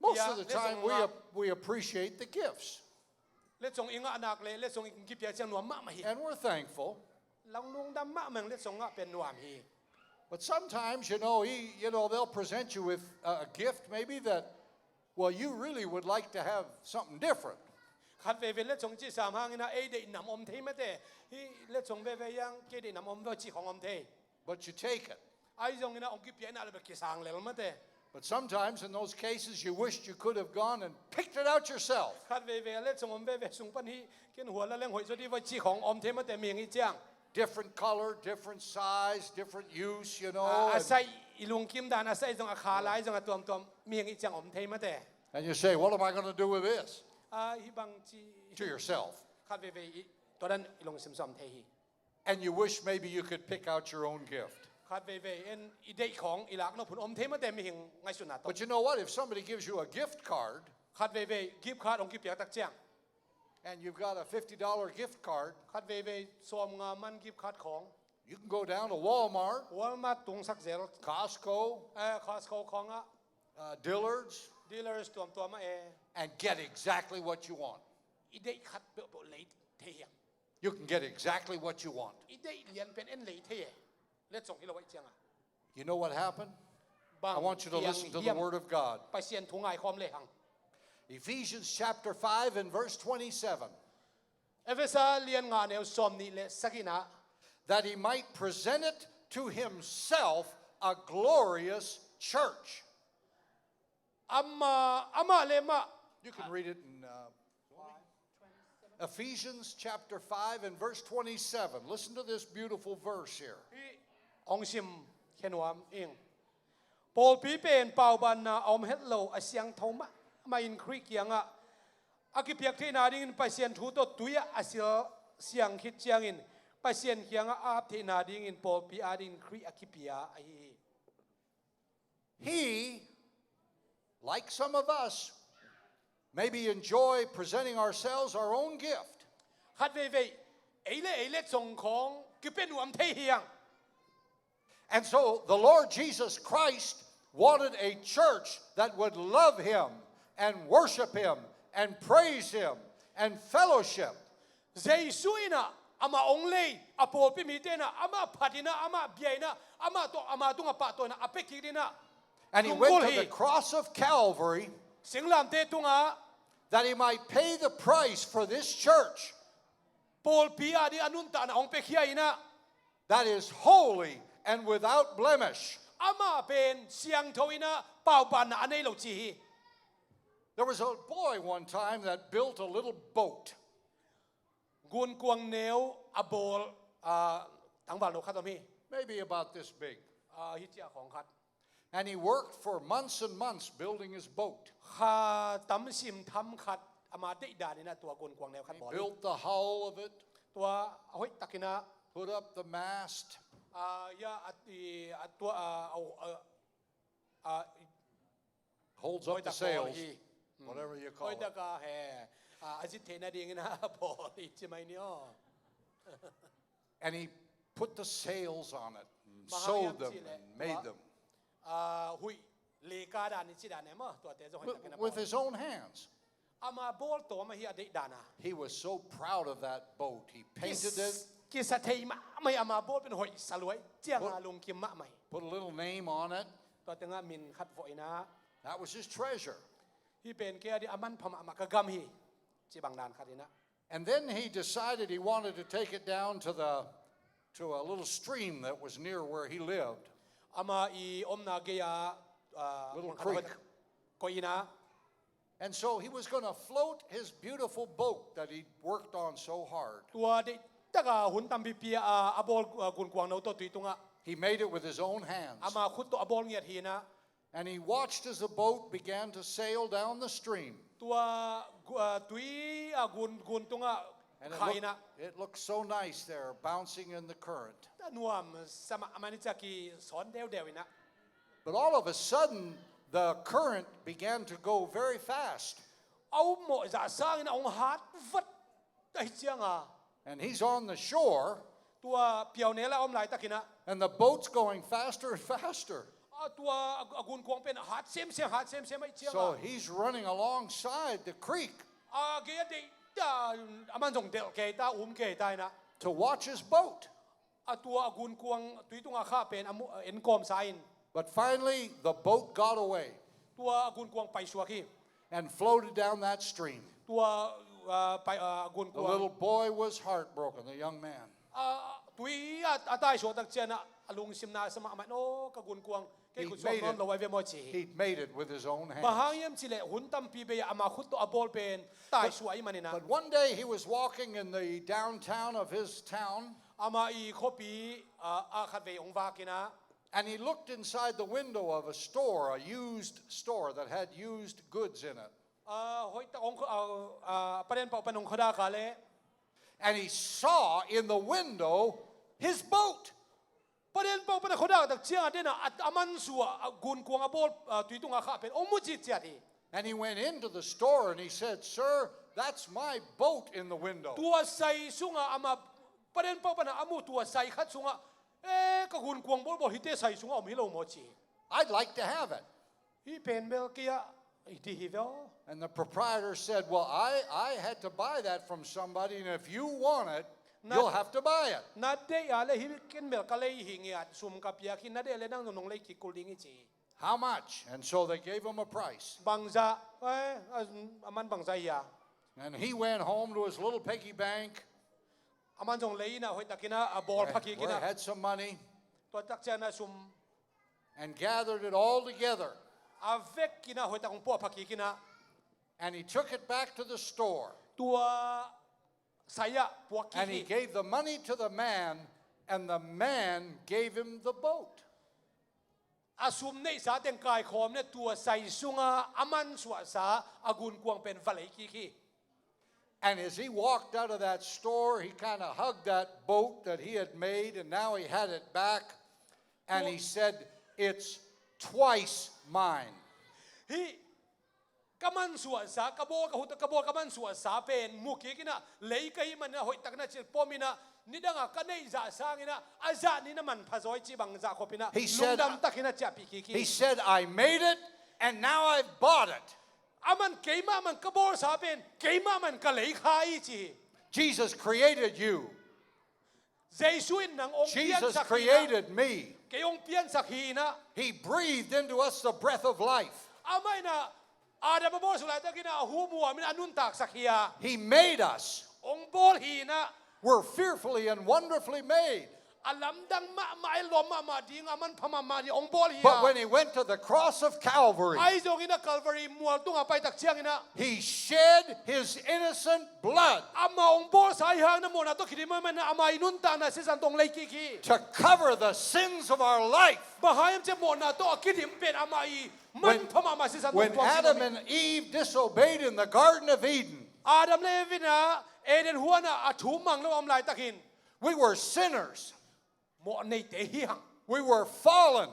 Most of the time, we, we appreciate the gifts. Letsong i ngah nak le letsong i kipia ciang nuam mahmah hi. And we're thankful. Lungdam mahmah, letsong ngah pen nuam hi. But sometimes, you know, he, you know, they'll present you with a, a gift maybe that, well, you really would like to have something different. Khat veve letsong ci sam hangin a ei deih nam om thei mate. Hi letsong veve hiang kei deih nam om ve ci khong om thei. But you take it. Ahi zongin a hong kipia in a le bek kisang lel mate. But sometimes in those cases you wished you could have gone and picked it out yourself. Khat veve a letsong om veve sung pan hi ken hua la leng hoih zaw di va ci khong om thei mate, mihing i ciang. Different color, different size, different use, you know. A, a sai i lungkim dan a sai zong a kha lai zong a tuamtuam mihing i ciang om thei mate. And you say, "What am I gonna do with this?" A, hi bang ci. To yourself. Khat veve i tua dan i lungsim zong om thei hi. And you wish maybe you could pick out your own gift. Khat veve en i deih khong i lak nop hun om thei mate, mihing ngaihsutna tawh. But you know what? If somebody gives you a gift card, khat veve gift card hong kipiak tak ciang, and you've got a fifty dollar gift card, khat veve sawmnga man gift card khong, you can go down to Walmart, Walmart tungsak zel, Costco, eh, Costco khongah, uh, Dillard's, Dillard's tuamtuam ah, eh, and get exactly what you want. I deih khat peuhpeuh lei thei hiang. You can get exactly what you want. I deih lian pen en lei thei e. Letsong hi lo ahih cianga. You know what happened? I want you to listen to the word of God. Pasian thu ngaikhawm le hang. Ephesians chapter five and verse twenty-seven. Efesa lian nga neu sawmnih le sagihna. That he might present it to himself a glorious church. Amah, amah le amah. You can read it in, uh, Ephesians chapter five and verse twenty-seven. Listen to this beautiful verse here. Hih hong sim khenuam ing. Pawlpi pen paubanna a om het lo a siangtho mahmah in Khrih kiangah a kipiak theihna dingin Pasian thu tawh tui-ah a sil siang khit ciangin Pasian kiangah a ap theihna dingin pawlpi adingin Khrih a kipia ahi hi. He, like some of us, maybe enjoy presenting ourselves our own gift. Khat veivei ei le ei le congkhawng kipia nuam thei hiang. And so the Lord Jesus Christ wanted a church that would love him and worship him and praise him and fellowship. Jesu in ah amah hong lei, a pawlpi mite in ah amah phat in ah, amah bia in ah, amah tawh, amah tungah pahtawi in ah a pia kik in ah. And he went to the cross of Calvary. Singlamteh tungah. That he might pay the price for this church. Pawlpi ading a nuntakna hong piakhia in ah. That is holy and without blemish. Amah pen siangtho in ah paubanna a nei lo ci hi. There was a boy one time that built a little boat. Gunkuang neu a bawl, ah, tangvalno khat om hi. Maybe about this big. Ah, hih ciah khawng khat. And he worked for months and months building his boat. Kha tam sim tham khat ama deihdan in ah tua gunkuang neu khat bawl hi. He built the hull of it. Tua a hoihtak in ah. Put up the mast. Ah, ya, a, i, a tua, ah, a, a, a, holds up the sails, whatever you call it. Hoihtak a he, ah, a zit theihna dingin a bawl hi ci mai ni aw. And he put the sails on it and sewed them and made them. Ah, huih leka dan i ci dan e maw, tuate zong hoihtak in a bawl. With his own hands. Ama bawl tawm ahi a deihdan a. He was so proud of that boat. He painted it. Kis-, kisa thei mahmah hi, ama bawl pen hoih sa lua hi ciang a lungkim mahmah hi. Put a little name on it. Tua tengah min khat vawh in ah. That was his treasure. Hih pen kei ading a manpha mahmah ka gam hi, ci bang dan khat in ah. And then he decided he wanted to take it down to the, to a little stream that was near where he lived. Ama i omna gei-a, ah, little creek. Koih in ah. And so he was gonna float his beautiful boat that he'd worked on so hard. Tua deihtak a hun tampi pia a, a bawl, ah, gunkuang no tawh tui tungah. He made it with his own hands. Ama khut tawh a bawl ngiat hi in ah. And he watched as the boat began to sail down the stream. Tua, gu-, ah, tui a gun, gun tungah kha in ah. And it looked, it looked so nice there, bouncing in the current. Tua nuam sa mahmah in ah, ciah kisawn deudeu in ah. But all of a sudden, the current began to go very fast. A upmawh zah sangin a hong hat vat ahi cianga. And he's on the shore. Tua piaunel a om laitakinah. And the boat's going faster and faster. A tua a, a gunkuang pen hat semsem, hat semsem ahi cianga. So he's running alongside the creek. A gei a deih ta, a man zong delh kei ta, um kei ta inah. To watch his boat. A tua a gunkuang tui tunga khah pen a mu-, a enkawm sa in. But finally, the boat got away. Tua a gunkuang paisuak hi. And floated down that stream. Tua, ah, pai-, ah, a gunkuang. The little boy was heartbroken, the young man. Ah, tui a, a taisuah tak cianah a lungsim na sa mahmah in, aw, ka gunkuang, kei khut suak nawn lo ahi ve maw ci hi. He'd made it with his own hands. Bang hang hiam cileh hun tampi bei-ah ama khut tawh a bawl pen taisuah ahi maninah. But one day he was walking in the downtown of his town. Ama i khuapi, ah, ah khatvei hong vakinah. And he looked inside the window of a store, a used store that had used goods in it. Ah, hoihtak hong kho-, ah, ah, paden pauh pan hong khuadak a leh. And he saw in the window his boat. Paden pauh pan a khuadak tak cianga denah a, a mansuah, a gunkuang a bawl, ah, tui tunga khah pen hong mu citciat hi. And he went into the store and he said, "Sir, that's my boat in the window." Tua sai sungah ama paden pauh panah a mu tua sai khat sungah, "Eh, ka gunkuang bawlbawl hite sai sungah om hi lo maw?" ci hi. "I'd like to have it." "Hih pen bel kei ah hi dih hi ve aw." And the proprietor said, "Well, I, I had to buy that from somebody, and if you want it, you'll have to buy it." "Na deih a leh hih ken bel ka lei hi ngiat, sum ka piak hi, na deih a leh nang nong lei kik kul ding hi," ci hi. "How much?" And so they gave him a price. "Bangzah, eh, a, a man bangzah hi a?" And he went home to his little piggy bank. A man zong lei inah hoihtakinah a bawl pha kik inah. Where he had some money. Tua tak cianah sum. And gathered it all together. A vekinah hoihtak hong puah pha kik inah. And he took it back to the store. Tua sai-ah puak kik hi. And he gave the money to the man, and the man gave him the boat. A sum neihsa teng kaikhawm inah tua sai sungah a mansuahsa a gunkuang pen va lei kik hi. And as he walked out of that store, he kind of hugged that boat that he had made, and now he had it back. And he said, "It's twice mine." Hih ka mansuahsa, ka bawl, ka khut, ka bawl, ka mansuahsa pen mu kik inah, lei ka hih maninah hoihtakinah cil pom inah, nidangah ka neih zah sanginah a zah ni na manpha zaw hi ci bangzah khop inah, lungdam takinah ciahpih kik hi. He said, "I made it, and now I've bought it." A man, "Keimah man ka bawlsa pen, keimah man ka lei kha hi," ci hi. Jesus created you. Jesu in nang hong piansak hi inah. Jesus created me. Kei hong piansak hi inah. He breathed into us the breath of life. Amah inah Adam a bawlsuk laitakinah a hu muam inah a nuntaksak hi a. He made us. Hong bawl hi inah. We're fearfully and wonderfully made. A lamdang mahmah, a lawm mahmah ding, a manpha mahmah ding hong bawl hi a. But when he went to the cross of Calvary, ahi zongin a Calvary mual tungah paitak cianginah, he shed his innocent blood. Amah hong bawlsa ahi hangin a mawhna tawh kidim ahih manin ama i nuntakna sisan tawh hong lei kik hi. To cover the sins of our life. Bang hang hiam cih leh mawhna tawh a kidim pen ama i manpha mahmah sisan tawh hong tuang hi. When Adam and Eve disobeyed in the Garden of Eden, Adam le Eve inah Eden huanah a thu mang lo a om laitakin, we were sinners. Mawh neite hi hang. We were fallen.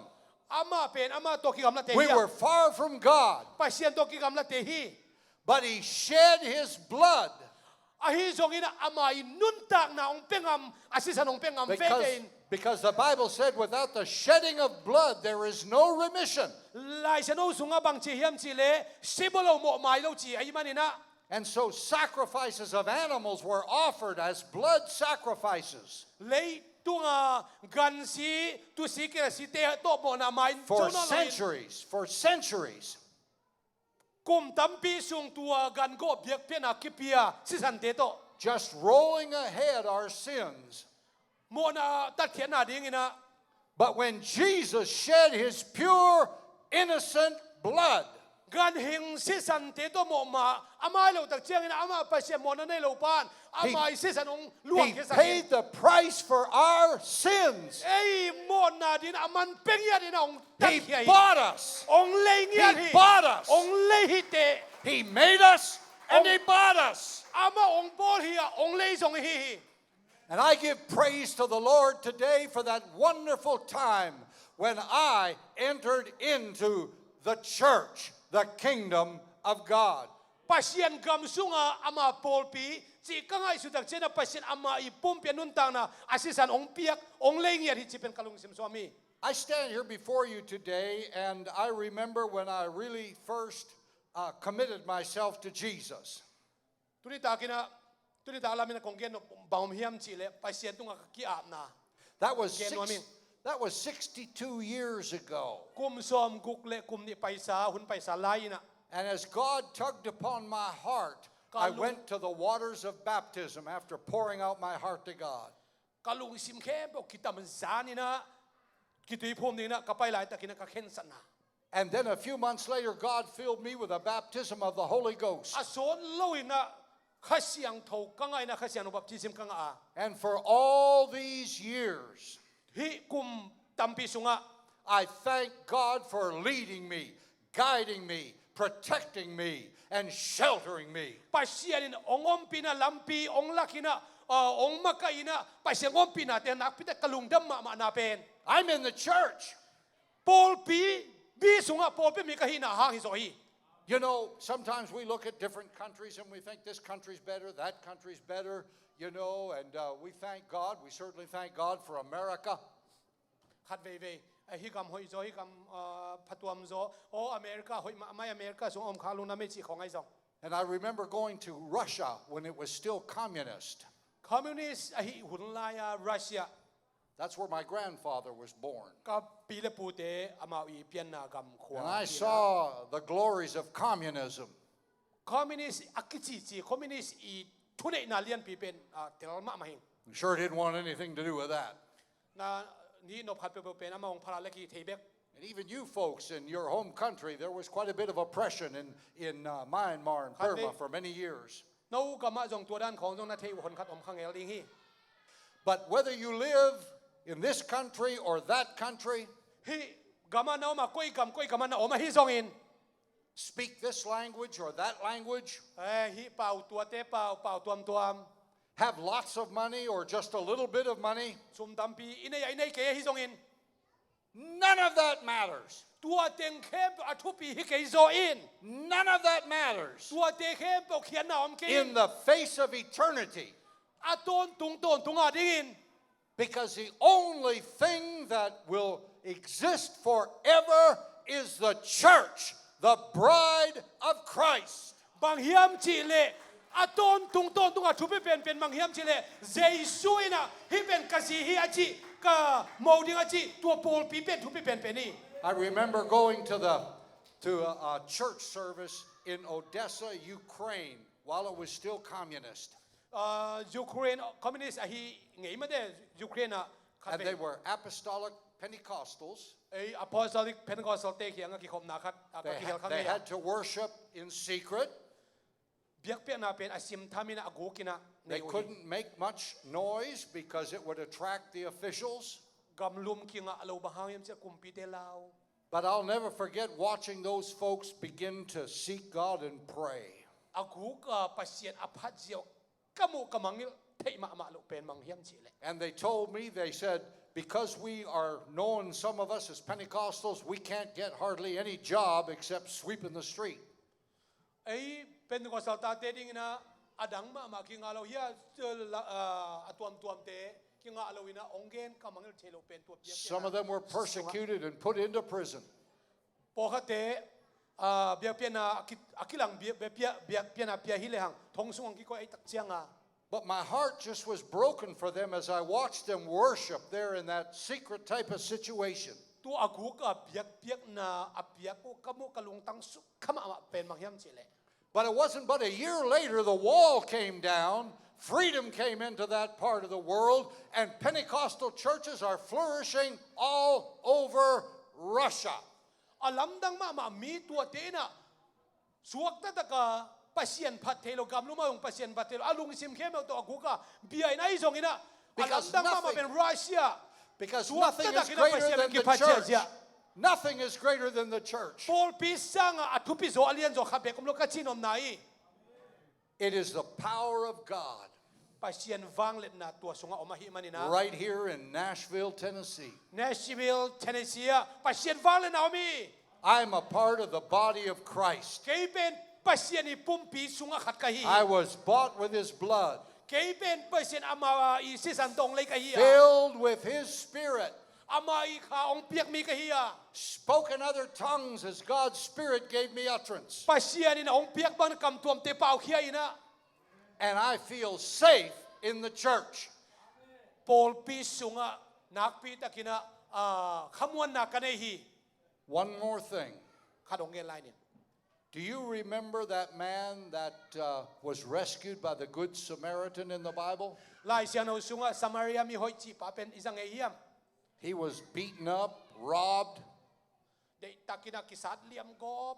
Amah pen, amah tawh kigamlate hi hang. We were far from God. Pasian tawh kigamlate hi. But he shed his blood. Ahi zongin ama i nuntakna hong pia ngam, a sisan hong pia ngam veve in. Because, because the Bible said, "Without the shedding of blood, there is no remission." Lai Siangtho sungah bang ci hiam cih leh, si bawl lo mawh mai lo ci ahih maninah. And so sacrifices of animals were offered as blood sacrifices. Leitunga gansi, tusi, kilatsite tawh mawhna mai in. For centuries, for centuries. Kum tampi sung tua gan gawh biakpiakna kipia sisante tawh. Just rolling ahead our sins. Mawhna tatkhiatna dinginah. But when Jesus shed his pure, innocent blood, ganhing sisante tawh mawhmah a mai lo tak ciangin amah Pasian mawhna nei lo pan, ama i sisan hong luangkhiasak hi. He paid the price for our sins. Ei mawhna dingin a man pia ngiat in a hong tatkhia hi. He bought us. Hong lei ngiat hi. He bought us. Hong lei hi teh. He made us and he bought us. Amah hong bawl hi a, hong lei zong hi hi. And I give praise to the Lord today for that wonderful time when I entered into the church, the kingdom of God. Pasian gam sunga ama pawlpi cih ka ngaihsut tak ciangin Pasian ama i pumpi a nuntakna a sisan hong piak, hong lei ngiat hi cih pen ka lungsim suak hi. I stand here before you today, and I remember when I really first uh, committed myself to Jesus. Tuni takin ah, tuni tak lamin ah kong gen nop bang om hiam cih leh Pasian tungah ka ki-apna. That was, Gen nuam six, ing. That was sixty-two years ago. Kum sawmguk le kum nih paisa, hun paisa lai-in ah. And as God tugged upon my heart, Ka I lung- went to the waters of baptism after pouring out my heart to God. Ka lungsim khempeuh kitam zanin ah, kituiphum dingin ah ka pai laitakin ah ka khensatna. And then a few months later, God filled me with a baptism of the Holy Ghost. A sawt loin ah Kha Siangtho ka ngah in ah, Kha Siangtho baptism ka ngah a. And for all these years, Hih kum tampi sungah I thank God for leading me, guiding me, protecting me, and sheltering me. Pasian in hong ompihna lampi hong lakin ah, ah, hong makaihna, Pasian hong ompihna te nakpi tak ka lungdam mahmahna pen. I'm in the church. Pawlpi, bi sungah pawlpi mi ka hihna hang hi zaw hi. You know, sometimes we look at different countries and we think this country's better, that country's better, you know, and uh, we thank God. We certainly thank God for America. Khat veivei, eh, hih gam hoih zaw, hih gam, ah, phatuam zaw, oh, America hoih mahmah, America sung om kha lungdam ei cih khawng ahi zong. And I remember going to Russia when it was still communist. Communist ahih hun lai-a Russia. That's where my grandfather was born. Ka pi le pute amau i pianna gam khua. And I Pi la. Saw the glories of communism. Communist a kicici, communist i thuneihna lianpi pen, ah, tel mahmah hi ing. Sure didn't want anything to do with that. Na, ni nop khat peuhpeuh pen amah hong phala le ki thei bek. And even you folks in your home country, there was quite a bit of oppression in, in uh, Myanmar and Khat Burma ve- for many years. No gam ah zong tua dan khawng zong na thei uh hon khat om kha ngel ding hi. But whether you live in this country or that country, Hih gam ah na om a, koi gam, koi gam ah na om ahi zongin. speak this language or that language, Eh, hih pau, tuate pau, pau tuamtuam. Have lots of money or just a little bit of money, Sum tampi i nei a, i nei kei ahi zongin. None of that matters. Tua teng khempeuh a thupi hi kei zaw in. None of that matters Tuate khempeuh khiatna om kei in in. The face of eternity. A tawntung tawntung a dingin. Because the only thing that will exist forever is the church, the bride of Christ. Bang hiam cih leh a tawntung tawntung a thupi penpen bang hiam cih leh Jesu in ah hih pen ka zi hi a cih, ka mo ding a cih, tua pawlpi pen thupi penpen hi. I remember going to the to a, a church service in Odessa, Ukraine, while it was still communist. Ah, Ukraine communist ahi ngei mate, Ukraine ah khat And they vei. Were apostolic Pentecostals. Ei, Apostolic Pentecostal te kiangah kikhopna khat, ah, ka They, kihel kha they ngei a. Had to worship in secret. Biakpiakna pen a simtham in ah, a guk in ah They nei uh hi. Couldn't make much noise because it would attract the officials. Gamlum kingah lo, bang hang hiam cih leh kumpite lau. But I'll never forget watching those folks begin to seek God and pray. A guk ah Pasian a phat ziau ka muh ka mangngilh theih mahmah loh pen bang hiam cih leh. And they told me, they said, because we are known, some of us as Pentecostals, we can't get hardly any job except sweeping the street. Ei, Pentecostal tate dingin ah, a dang mahmah kingah lo hi a, la, ah, a tuamtuamte kingah lo in ah, hong gen ka mangngilh thei loh pen tua biakpiakna. Some of them were persecuted and put into prison. Pawlkhatte, ah, biakpiakna a ki, a kilang biak, biak, biak, biakpiakna pia hi lehang, thong sung hong kikoih ahih tak ciangah. But my heart just was broken for them as I watched them worship there in that secret type of situation. Tua a guk ah biakpiakna a piak uh ka muh ka lungtang suk kha mahmah pen bang hiam cih leh. But it wasn't but a year later, the wall came down, freedom came into that part of the world, and Pentecostal churches are flourishing all over Russia. A lamdang mahmah mi tuate in ah, suakta taka Pasian phat thei lo, gamlum ah zong Pasian phat thei lo, a lungsim khempeuh tawh a guk ah bia in ahi zongin ah, a Because lamdang mahmah nothing- pen Russia. Because Suakta nothing is takin a greater Pasian than the kiphat ciat church. Ziah. Nothing is greater than the church. Pawlpi sangah a thupi zaw a lian zaw khat bek om lo ka cih nopna hi. It is the power of God Pasian vangliatna tua sungah om ahih manin ah. Right here in Nashville, Tennessee. Nashville, Tennessee ah Pasian vangliatna om hi. I'm a part of the body of Christ. Kei pen Pasian i pumpi sungah khat ka hi. I was bought with his blood. Kei pen Pasian ama i sisan dong lei ka hi a. Filled with his spirit. Ama i kha hong piak mi ka hi a. Spoke in other tongues as God's spirit gave me utterance. Pasian in hong piak bang kam tuamte paukhia in a. And I feel safe in the church. Pawlpi sungah nakpi takin a, ah, khamuanna ka nei hi. One more thing. Khat hong gen lai ning. Do you remember that man that, uh, was rescued by the Good Samaritan in the Bible? Lai Siangtho sungah Samaria mihoih cihpa pen i za ngei hiam? He was beaten up, robbed. Deihtakin a kisat liam gawp.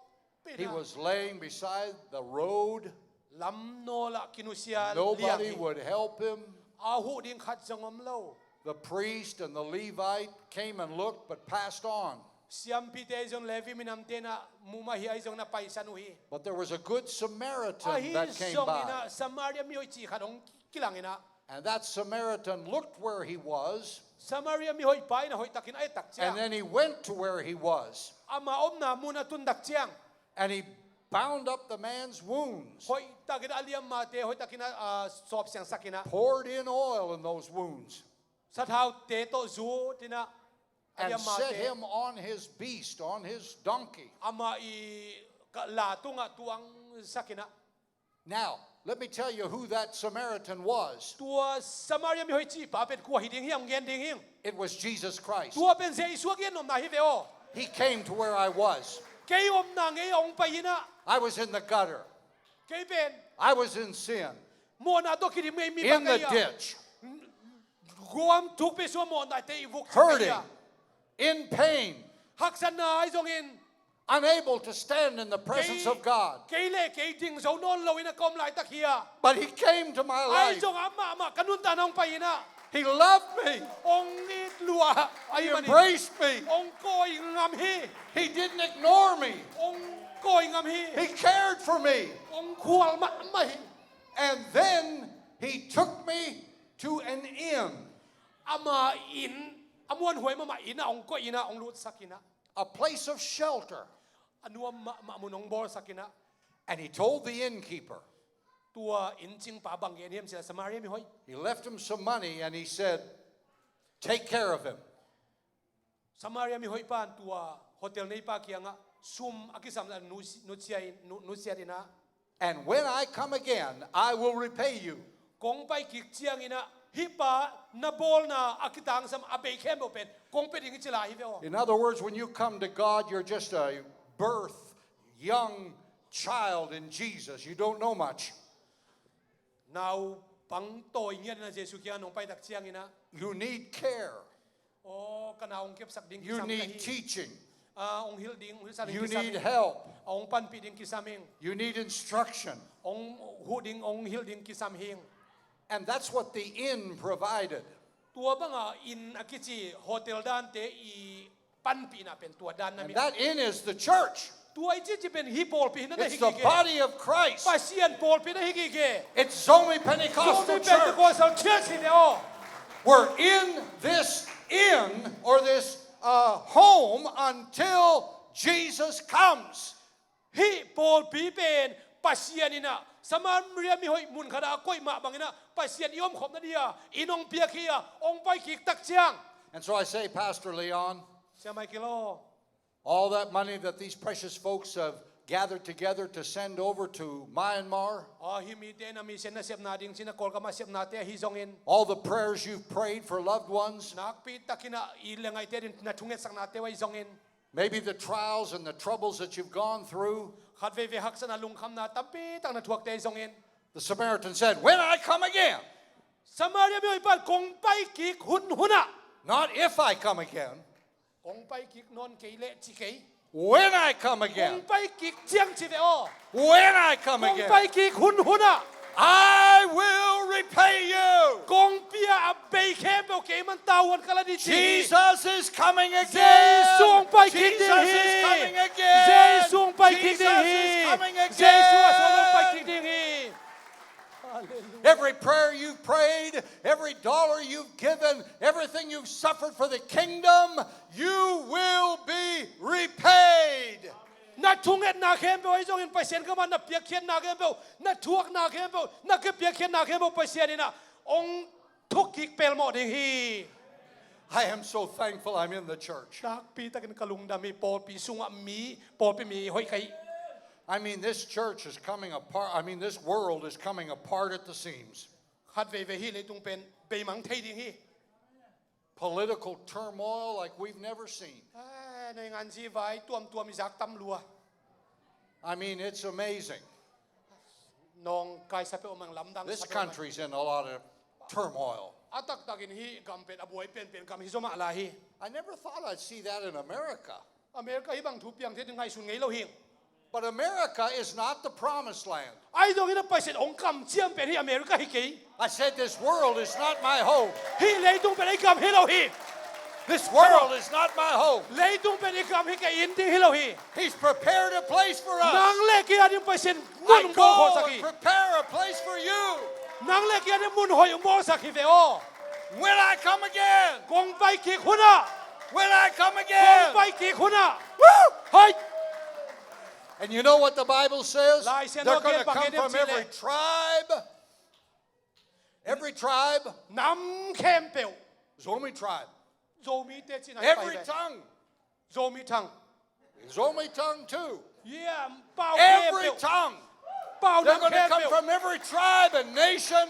He was laying beside the road. Lam nawl ah kinusia liang hi. Nobody would help him. A huh ding khat zong om lo. The priest and the Levite came and looked, but passed on. Siampite zong, Levi minamte in a muh mah hi a, ahi zongin a paisan uh hi. But there was a good Samaritan that came by. Ahi zongin a Samaria mihoih cih khat hong kilang in a. And that Samaritan looked where he was. Samaria mihoih pa in a hoihtakin a et tak ciang. And then he went to where he was. Ama omna mun a tun tak ciang. And he bound up the man's wounds. Hoihtakin a liammate hoihtakin a, ah, sawpsiangsak in a. Poured in oil in those wounds. Sathaute tawh zut in a. And set him on his beast, on his donkey. Ama i ka la tungah tuangsak in a. Now, let me tell you who that Samaritan was. Tua Samaria mihoih cihpa pen kua hi ding hiam, gen ding hing. It was Jesus Christ. Tua pen Jesu a gen nopna hi ve aw. He came to where I was. Kei omna ngei a hong pai in a. I was in the gutter. Kei pen. I was in sin. Mawhna tawh kidim ngei mi bang ka hi a. In the ditch. Guam thukpi sua mawhnate i vuk cih ka hi a. Hurting. In pain. Haksatna ahi zongin. Unable to stand in the presence of God. Kei, kei le kei ding zo nawn lo in a ka om laitak hi a. But he came to my life. Ahi zong amah, amah ka nuntakna hong pai in a. He loved me. Hong it lua. He embraced me. Hong kawi ngam hi. He didn't ignore me. Hong kawi ngam hi. He cared for me. Hong khual mahmah hi. And then he took me to an inn. Ama inn, a muanhuai mahmah inn ah hong koih in a, hong lutsak in a. A place of shelter. A nuam mahmah mun hong bawlsak in a. And he told the innkeeper. Tua inn cingpa bang gen hiam cih leh Samaria mihoih. He left him some money and he said, "Take care of him." Samaria mihoih pan tua hotel neipa kiangah sum a kisam a nusia in, nu-, nusiat in a. And when I come again, I will repay you. Kong pai kik ciangin a, hih pa na bawlna a kitangsam a bei khempeuh pen kong pia ding hi ci lai hi ve aw. In other words, when you come to God, you're just a birth, young child in Jesus. You don't know much. Naupang tawi ngiat in a Jesu kiang nong pai tak ciangin a. You need care. Aw, ka nau hong kepsak ding kisam ka hi. You need teaching. Ah, hong hilh ding, hong hilhsak ding kisam ing. You need help. Ah, hong panpih ding kisam ing. You need instruction. Hong huh ding, hong hilh ding kisam ing. And that's what the inn provided. Tua banga inn a kici hotel dante i panpihna pen tua dan na mi. And that inn is the church. Tua i cici pen hih pawlpi hi na hi gige. It's the body of Christ. Pasian pawlpi na hi gige. It's Zomi Pentecostal church. Zomi Pentecostal church hi ve aw. We're in this inn or this, uh, home until Jesus comes. Hih pawlpi pen Pasian in a Samaria mihoih mun khat ah a koih mah bangin a Pasian i omkhopna dia inn hong piak hi a, hong pai kik tak ciang. And so I say, Pastor Leon, Sia Michael aw. All that money that these precious folks have gathered together to send over to Myanmar, ah, hih mite na mission nasepna ding ci-in a Kawlgam a sepnate ahi zongin. All the prayers you've prayed for loved ones, nakpi takin a i le ngaite ading na thungetsaknate uh ahi zongin. Maybe the trials and the troubles that you've gone through. Khatveivei haksatna lungkhamna tampi tak na thuakte ahi zongin. The Samaritan said, "When I come again." Samaria mihoih pan kong pai kik hunhun ah. Not if I come again. Kong pai kik nawn kei leh ci kei. When I come again. Kong pai kik ciang ci ve aw. When I come again. Kong pai kik hunhun ah. I will repay you. Kong pia a bei khempeuh kei man tavuan ka la ding ci hi. Jesus is coming again. Jesu hong pai kik ding hi. Jesus is coming again. Jesu hong pai kik ding hi. Jesus is coming again. Jesu a sawt hong pai kik ding hi. Hallelujah. Every prayer you've prayed, every dollar you've given, everything you've suffered for the kingdom, you will be repaid. Thungetna khempeuh ahi zongin Pasian kamah na piakkhiatna khempeuh, na thuakna khempeuh, na kipiakkhiatna khempeuh Pasian in ah hong thukkik pelmawh ding hi. I am so thankful I'm in the church. Nakpi takin ka lungdam hi, pawlpi sungah mi, pawlpi mi hoih ka hi. I mean, this church is coming apart. I mean, this world is coming apart at the seams. Khat veivei hih leitung pen beimang thei ding hi. Political turmoil like we've never seen. Ah, naingan zivai tuamtuam i zak tam lua. I mean, it's amazing. Nawngkaisa peuh mang lamdang. This country's in a lot of turmoil. A taktakin hih gam pen a buai penpen gam hi zaw mah lai hi. I never thought I'd see that in America. America hih bang thu piang thei ding ngaihsun ngei lo hi. But America is not the promised land. Ahi zongin a Pasian hong kamciam pen hih America hi kei. I said, "This world is not my home." Hih leitung pen ei gam hi lo hi. This world is not my home. Leitung pen i gam hi kei, inn ding hi lo hi. He's prepared a place for us. Nang le kei a ding Pasian mun hong bawlsak hi. I go and prepare a place for you. Nang le kei a ding mun hoih hong bawlsak hi ve aw. When I come again. Kong pai kik hunah. When I come again. Kong pai kik hunah. Woo! Hoi! And you know what the Bible says? They're gonna come from every tribe. Every tribe. Nam khempeuh. Zomi tribe. Zomite cina. Every tongue. Zomi tongue. Zomi tongue too. Yeah, pau khempeuh. Every tongue. Pau nam khempeuh. They're gonna come from every tribe and nation.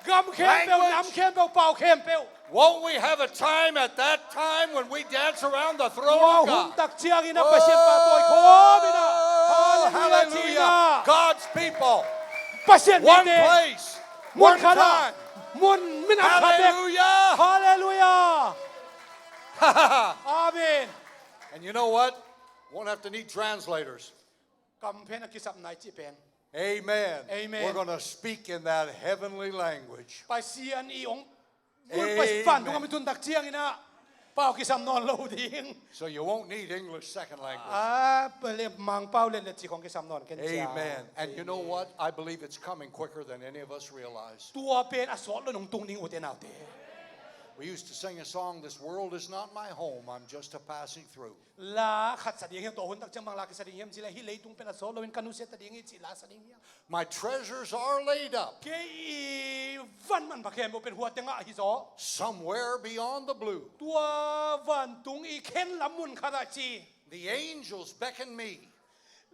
Gam khempeuh, nam khempeuh, pau khempeuh. Won't we have a time at that time when we dance around the throne of God? Tua hun tak ciangin a Pasian pahtawi khawm in ah. Oh, hallelujah. God's people. Pasian mite. One place. One time. Mun khat ah. Mun minam khat bek. Hallelujah. Hallelujah. Amen. And you know what? Won't have to need translators. Kam pen a kisapna i cih pen. Amen. Amen. We're gonna speak in that heavenly language. Pasian i ong mun Pasian vantung a mi tun tak ciangin ah pau kisam nawn lo ding. So you won't need English second language. Ah, pale Mangpau letlet cih khong kisam nawn ken cia. Amen. And you know what? I believe it's coming quicker than any of us realize. Tua pen a sawt lo nong tung ding, ute naute. We used to sing a song, "This world is not my home, I'm just a passing through." La khat sa ding hiam, tua hun tak ciang bang la kisa ding hiam cih leh, hih leitung pen a sawt loin ka nusia ta ding hi cih la sa ding hiam? My treasures are laid up. Kei i van manpha khempeuh pen hua tengah hi zaw. Somewhere beyond the blue. Tua vantung i khen lam mun khatah ci. The angels beckon me.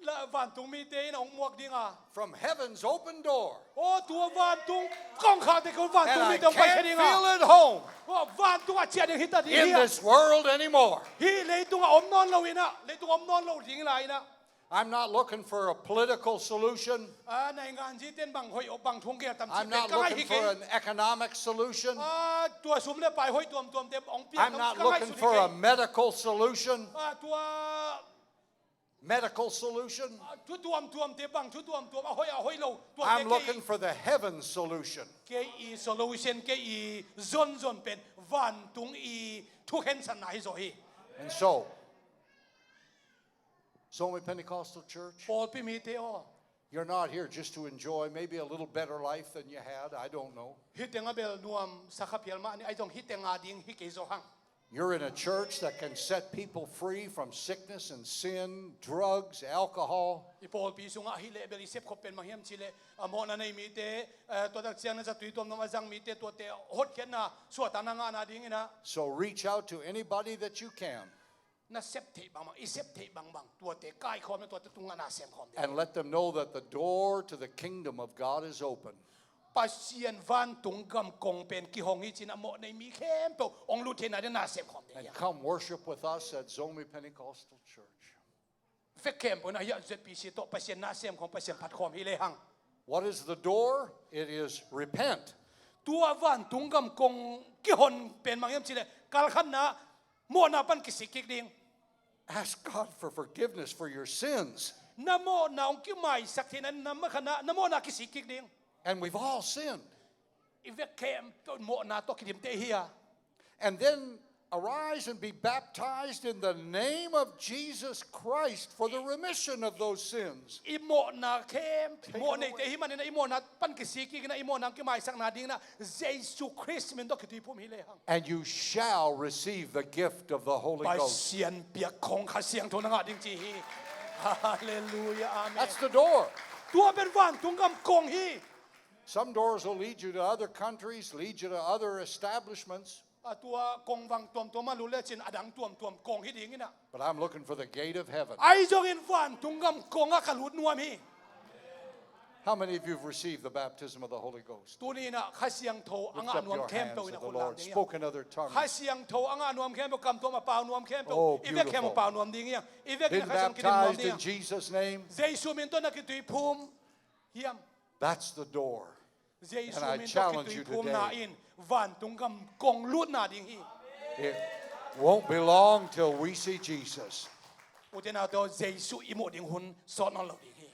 La vantung mite in a hong muak ding a. From heaven's open door. Aw, tua vantung kongkhakte kong vantung mite hong paikhia ding a. And I can't feel at home. Aw, vantung a ciah ding hi ta ding hi a. In this world anymore. Hih leitung a om nawn lo in ah, leitung a om nawn lo ding lai in ah. I'm not looking for a political solution. Ah, naingan zite in bang hoih, bang thu hong gel tam cih pen ka ngaih hi kei. I'm not looking for an economic solution. Ah, tua sum le pai hoih tuamtuamte hong piak tam cih ka ngaihsun hi kei. I'm not looking for a medical solution. Ah, tua medical solution. Ah, thu tuamtuamte bang, thu tuamtuam, a hoih, a hoih lo, tuate kei. I'm looking for the heaven solution. Kei i solution, kei i zonzon pen vantung i thukhensatna hi zaw hi. And so, Zomi Pentecostal Church, pawlpi mite aw. You're not here just to enjoy maybe a little better life than you had, I don't know. Hih teng a bel nuam sa kha phial mah ni, ahi zong hih teng a ding hi kei zaw hang. You're in a church that can set people free from sickness and sin, drugs, alcohol. I pawlpi sungah hih leh bel i sepkhop pen bang hiam cih leh, a mawhna nei mite, eh, tua tak ciang na zatui tuamtuam a zang mite tuate hotkhiatna, suahtakna ngahna ding in ah. So reach out to anybody that you can. Na sep theih bangbang, i sep theih bangbang, tuate kaikhawm in ah, tuate tungah na semkhawm ding. And let them know that the door to the kingdom of God is open. Pasian vantung gam kong pen kihong hi ci-in a mawh nei mi khempeuh hong lut theihna ding na semkhawm ding hi hang. And come worship with us at Zomi Pentecostal Church. Vek khempeuh in ah hiah Z P C tawh Pasian na semkhawm, Pasian phatkhawm hi lehang. What is the door? It is repent. Tua vantung gam kong kihon pen bang hiam cih leh kalkhanna, mawhna pan kisik kik ding. Ask God for forgiveness for your sins. Na mawhna hong kimaisak theihna, na makhanna, na mawhna kisik kik ding. And we've all sinned. I vek khempeuh mawhna tawh kidimte hi a. And then arise and be baptized in the name of Jesus Christ for the remission of those sins. I mawhna khempeuh, mawh neite hi manin ah, i mawhna pan kisik kik in ah, i mawhna kimaisakna ding in ah Jesu Khrist min tawh kituiphum hi lehang. And you shall receive the gift of the Holy Ghost. Pasian piak khong Kha Siangtho na ngah ding ci hi. Hallelujah, amen. That's the door. Tua pen vantung gam kong hi. Some doors will lead you to other countries, lead you to other establishments. A tua kongvang tuamtuam a lut lecin a dang tuamtuam kong hi ding in ah. But I'm looking for the gate of heaven. Ahi zongin vantung gam kong ah ka lut nuam hi. How many of you have received the baptism of the Holy Ghost? Tuni in ah Kha Siangtho a ngah nuam khempeuh in a khut lam ding hi hang. Lift up your hands to the Lord. Spoke in other tongues. Kha Siangtho a ngah nuam khempeuh, kam tuam a pau nuam khempeuh. Oh, beautiful. I vek khempeuh pau nuam ding hi hang. I vek in ah Kha Siangtho kidim nuam ding hi hang. Been baptized in Jesus' name. Jesu min tawh na kituiphum hiam? That's the door. Jesu min tawh kituiphumna in vantung gam kong lutna ding hi. It won't be long till we see Jesus. Ute naute aw, Jesu i muh ding hun sawt nawn lo ding hi.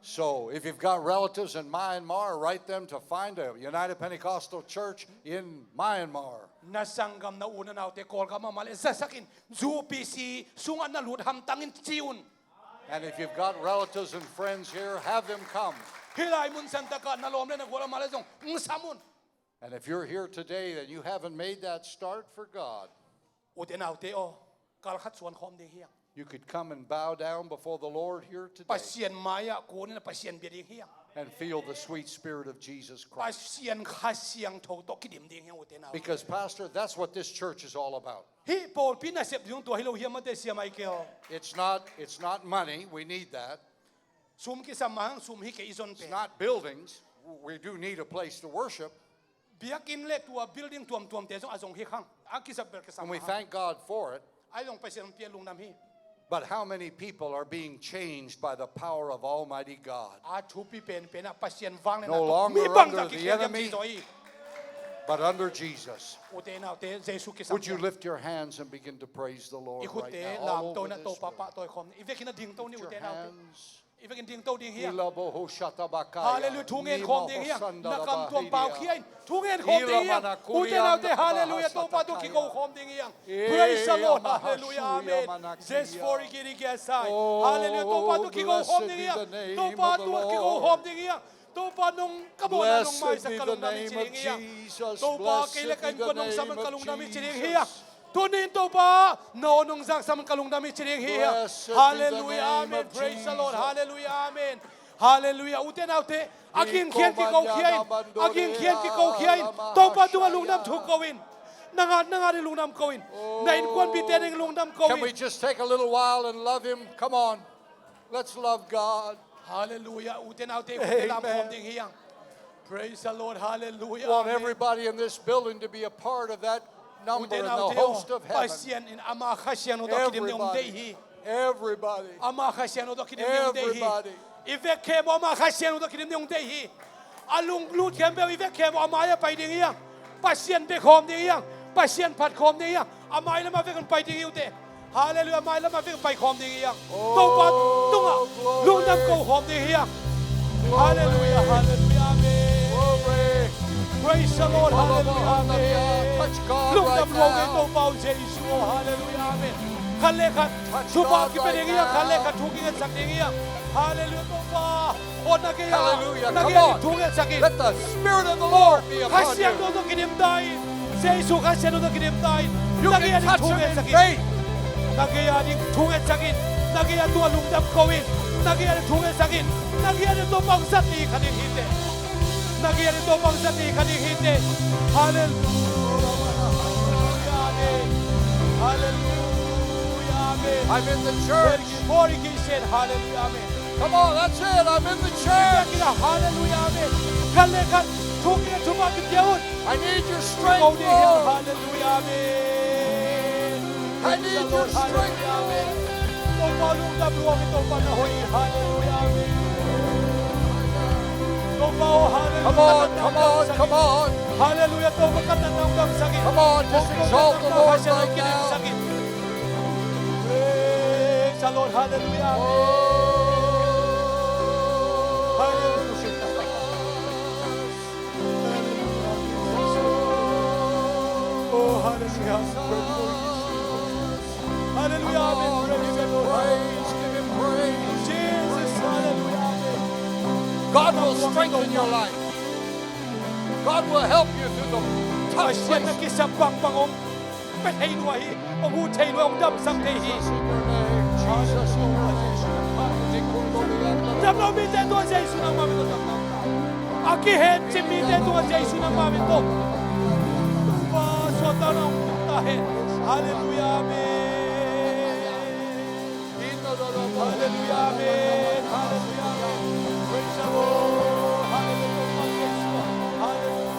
So, if you've got relatives in Myanmar, write them to find a United Pentecostal Church in Myanmar. Na sanggam, na u na naute Kawlgam ah om a leh zasak in, U P C sungah na lut hamtang in ci un. And if you've got relatives and friends here, have them come. Hih lai mun santak ah na lawm le na gual om a leh zong hong sam un. And if you're here today and you haven't made that start for God, ute naute aw, kal khat suan khawm ding hi hang. You could come and bow down before the Lord here today. Pasian mai-ah kun in ah Pasian bia ding hi hang. And feel the sweet Spirit of Jesus Christ. Pasian Kha Siangtho tawh kidim ding hi hang, ute naute. Because, Pastor, that's what this church is all about. Hih pawlpi nasep ding tua hi lo hiam, mate, Sia Michael? It's not, it's not money. We need that. Sum kisam mah hang, sum hi kei i zon pen. It's not buildings. We do need a place to worship. Biakinn le tua building tuamtuamte zong a zong hi hang. A kisap bel kisam mah hang. And we thank God for it. Ahi zong Pasian hong pia lungdam hi. But how many people are being changed by the power of Almighty God? A thupi penpen ah Pasian vangliatna tawh mi bangzah kikhial hiam ci zaw hi. No longer under the enemy, but under Jesus. Ute naute, Jesu kisam hi hang. Would you lift your hands and begin to praise the Lord right now, all over this room? I khutte lamto in ah Topa pahtawi khawm ni. I vekin ah dingto ni, ute naute. Lift your hands. I vekin dingto ding hi hang. Hallelujah, thu ngen khawm ding hi hang. Na kam tuam pau khia in. Thu ngen khawm ding hi hang. Ute naute, hallelujah, Topa tawh kigo khawm ding hi hang. Praise the Lord, hallelujah, amen. Zes for igiri giasai. Hallelujah, Topa tawh kigo khawm ding hi hang. Topa tawh kigo khawm ding hi hang. Topa nong ka mawhna nong maisak ka lungdam hi ci ding hi hang. Topa kei le ka innkuan nong sam ka lungdam hi ci ding hi hang. Tuni in Topa na aw nong zaksam ka lungdam hi ci ding hi hang. Hallelujah, amen. Praise the Lord. Hallelujah, amen. Hallelujah. Ute naute, a gingkhian kiko khia in. A gingkhian kiko khia in. Topa tungah lungdam thuk ko in. Na ngat, na ngat in lungdam ko in. Na innkuanpihte ding lungdam ko in. Can we just take a little while and love him? Come on. Let's love God. Hallelujah. Ute naute, i khutte lam khawm ding hi hang. Praise the Lord. Hallelujah. Amen. Want everybody in this building to be a part of that number in the host of heaven. Ute naute aw, Pasian in ama Kha Siangtho tawh kidim ding hong deih hi. Everybody. Ama Kha Siangtho tawh kidim ding hong deih hi. Everybody. I vek khempeuh ama Kha Siangtho tawh kidim ding hong deih hi. A lunglut khempeuh i vek khempeuh a mai-ah pai ding hi hang. Pasian bia khawm ding hi hang. Pasian phat khawm ding hi hang. A mai lamah vek hong pai ding hi ute. Hallelujah. A mai lamah vek hong pai khawm ding hi hang. Topa tungah lungdam ko khawm ding hi hang. Hallelujah, hallelujah, amen. Praise the Lord, hallelujah, amen. Lungdam lua ung ei Topa aw Jesu aw, hallelujah, amen. Khat le khat thupha kipia ding hi hang, khat le khat thu kingetsak ding hi hang. Hallelujah, Topa. Aw, na gei-ah, na gei-ah ding thu ngetsak in. Let the Spirit of the Lord be upon you. Kha Siangtho tawh kidim ta in. Jesu Kha Siangtho tawh kidim ta in. Na gei-ah ding thu ngetsak in. Na gei-ah ding thu ngetsak in. Na gei-ah tua lungdam ko in. Na gei-ah ding thu ngetsak in. Na gei-ah ding tua bangzah ni khat in hi teh. Na gei-ah ding tua bangzah ni khat in hi teh. Hallelujah. Amen. Hallelujah. Amen. I'm in the church. Boriki, boriki sen. Hallelujah. Amen. Come on, that's it. I'm in the church. Hallelujah. Amen. Khat le khat thu ngen, thupha kipia un. I need your strength, Lord. Hallelujah. Amen. I need your strength, Lord. Topa lungdam lua ung ei Topa na hoih hi. Hallelujah. Amen. Topa aw, hallelujah. Come on, come on, come on. Hallelujah. Topa ka natna hong damsak in. Come on, just exalt the Lord right now. Praise the Lord. Hallelujah. Hallelujah. Oh, hallelujah. Hallelujah. Amen. Praise the Lord. Give him praise. Jesus. Hallelujah. Amen. God will strengthen your life. God will help you through the tough places. Pasian na kisap bangbang hong pia thei lua hi, hong huh thei lua, hong damsak thei hi. Jesus, in your name, Jesus, in your name. Mite tungah Jesu nangmah bek tawh taktak ta. A kihencip mite tungah Jesu nangmah bek tawh. Topa suakta na hong tung ta hen. Halleluiah, amen. Halleluiah, amen. Halleluiah, amen. Praise the Lord. Halleluiah, Topa Jesu. Halleluiah.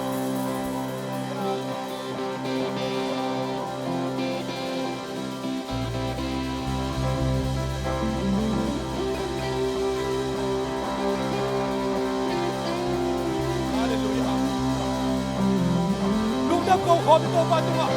Halleluiah. Lungdam ko khawm in Topa tungah.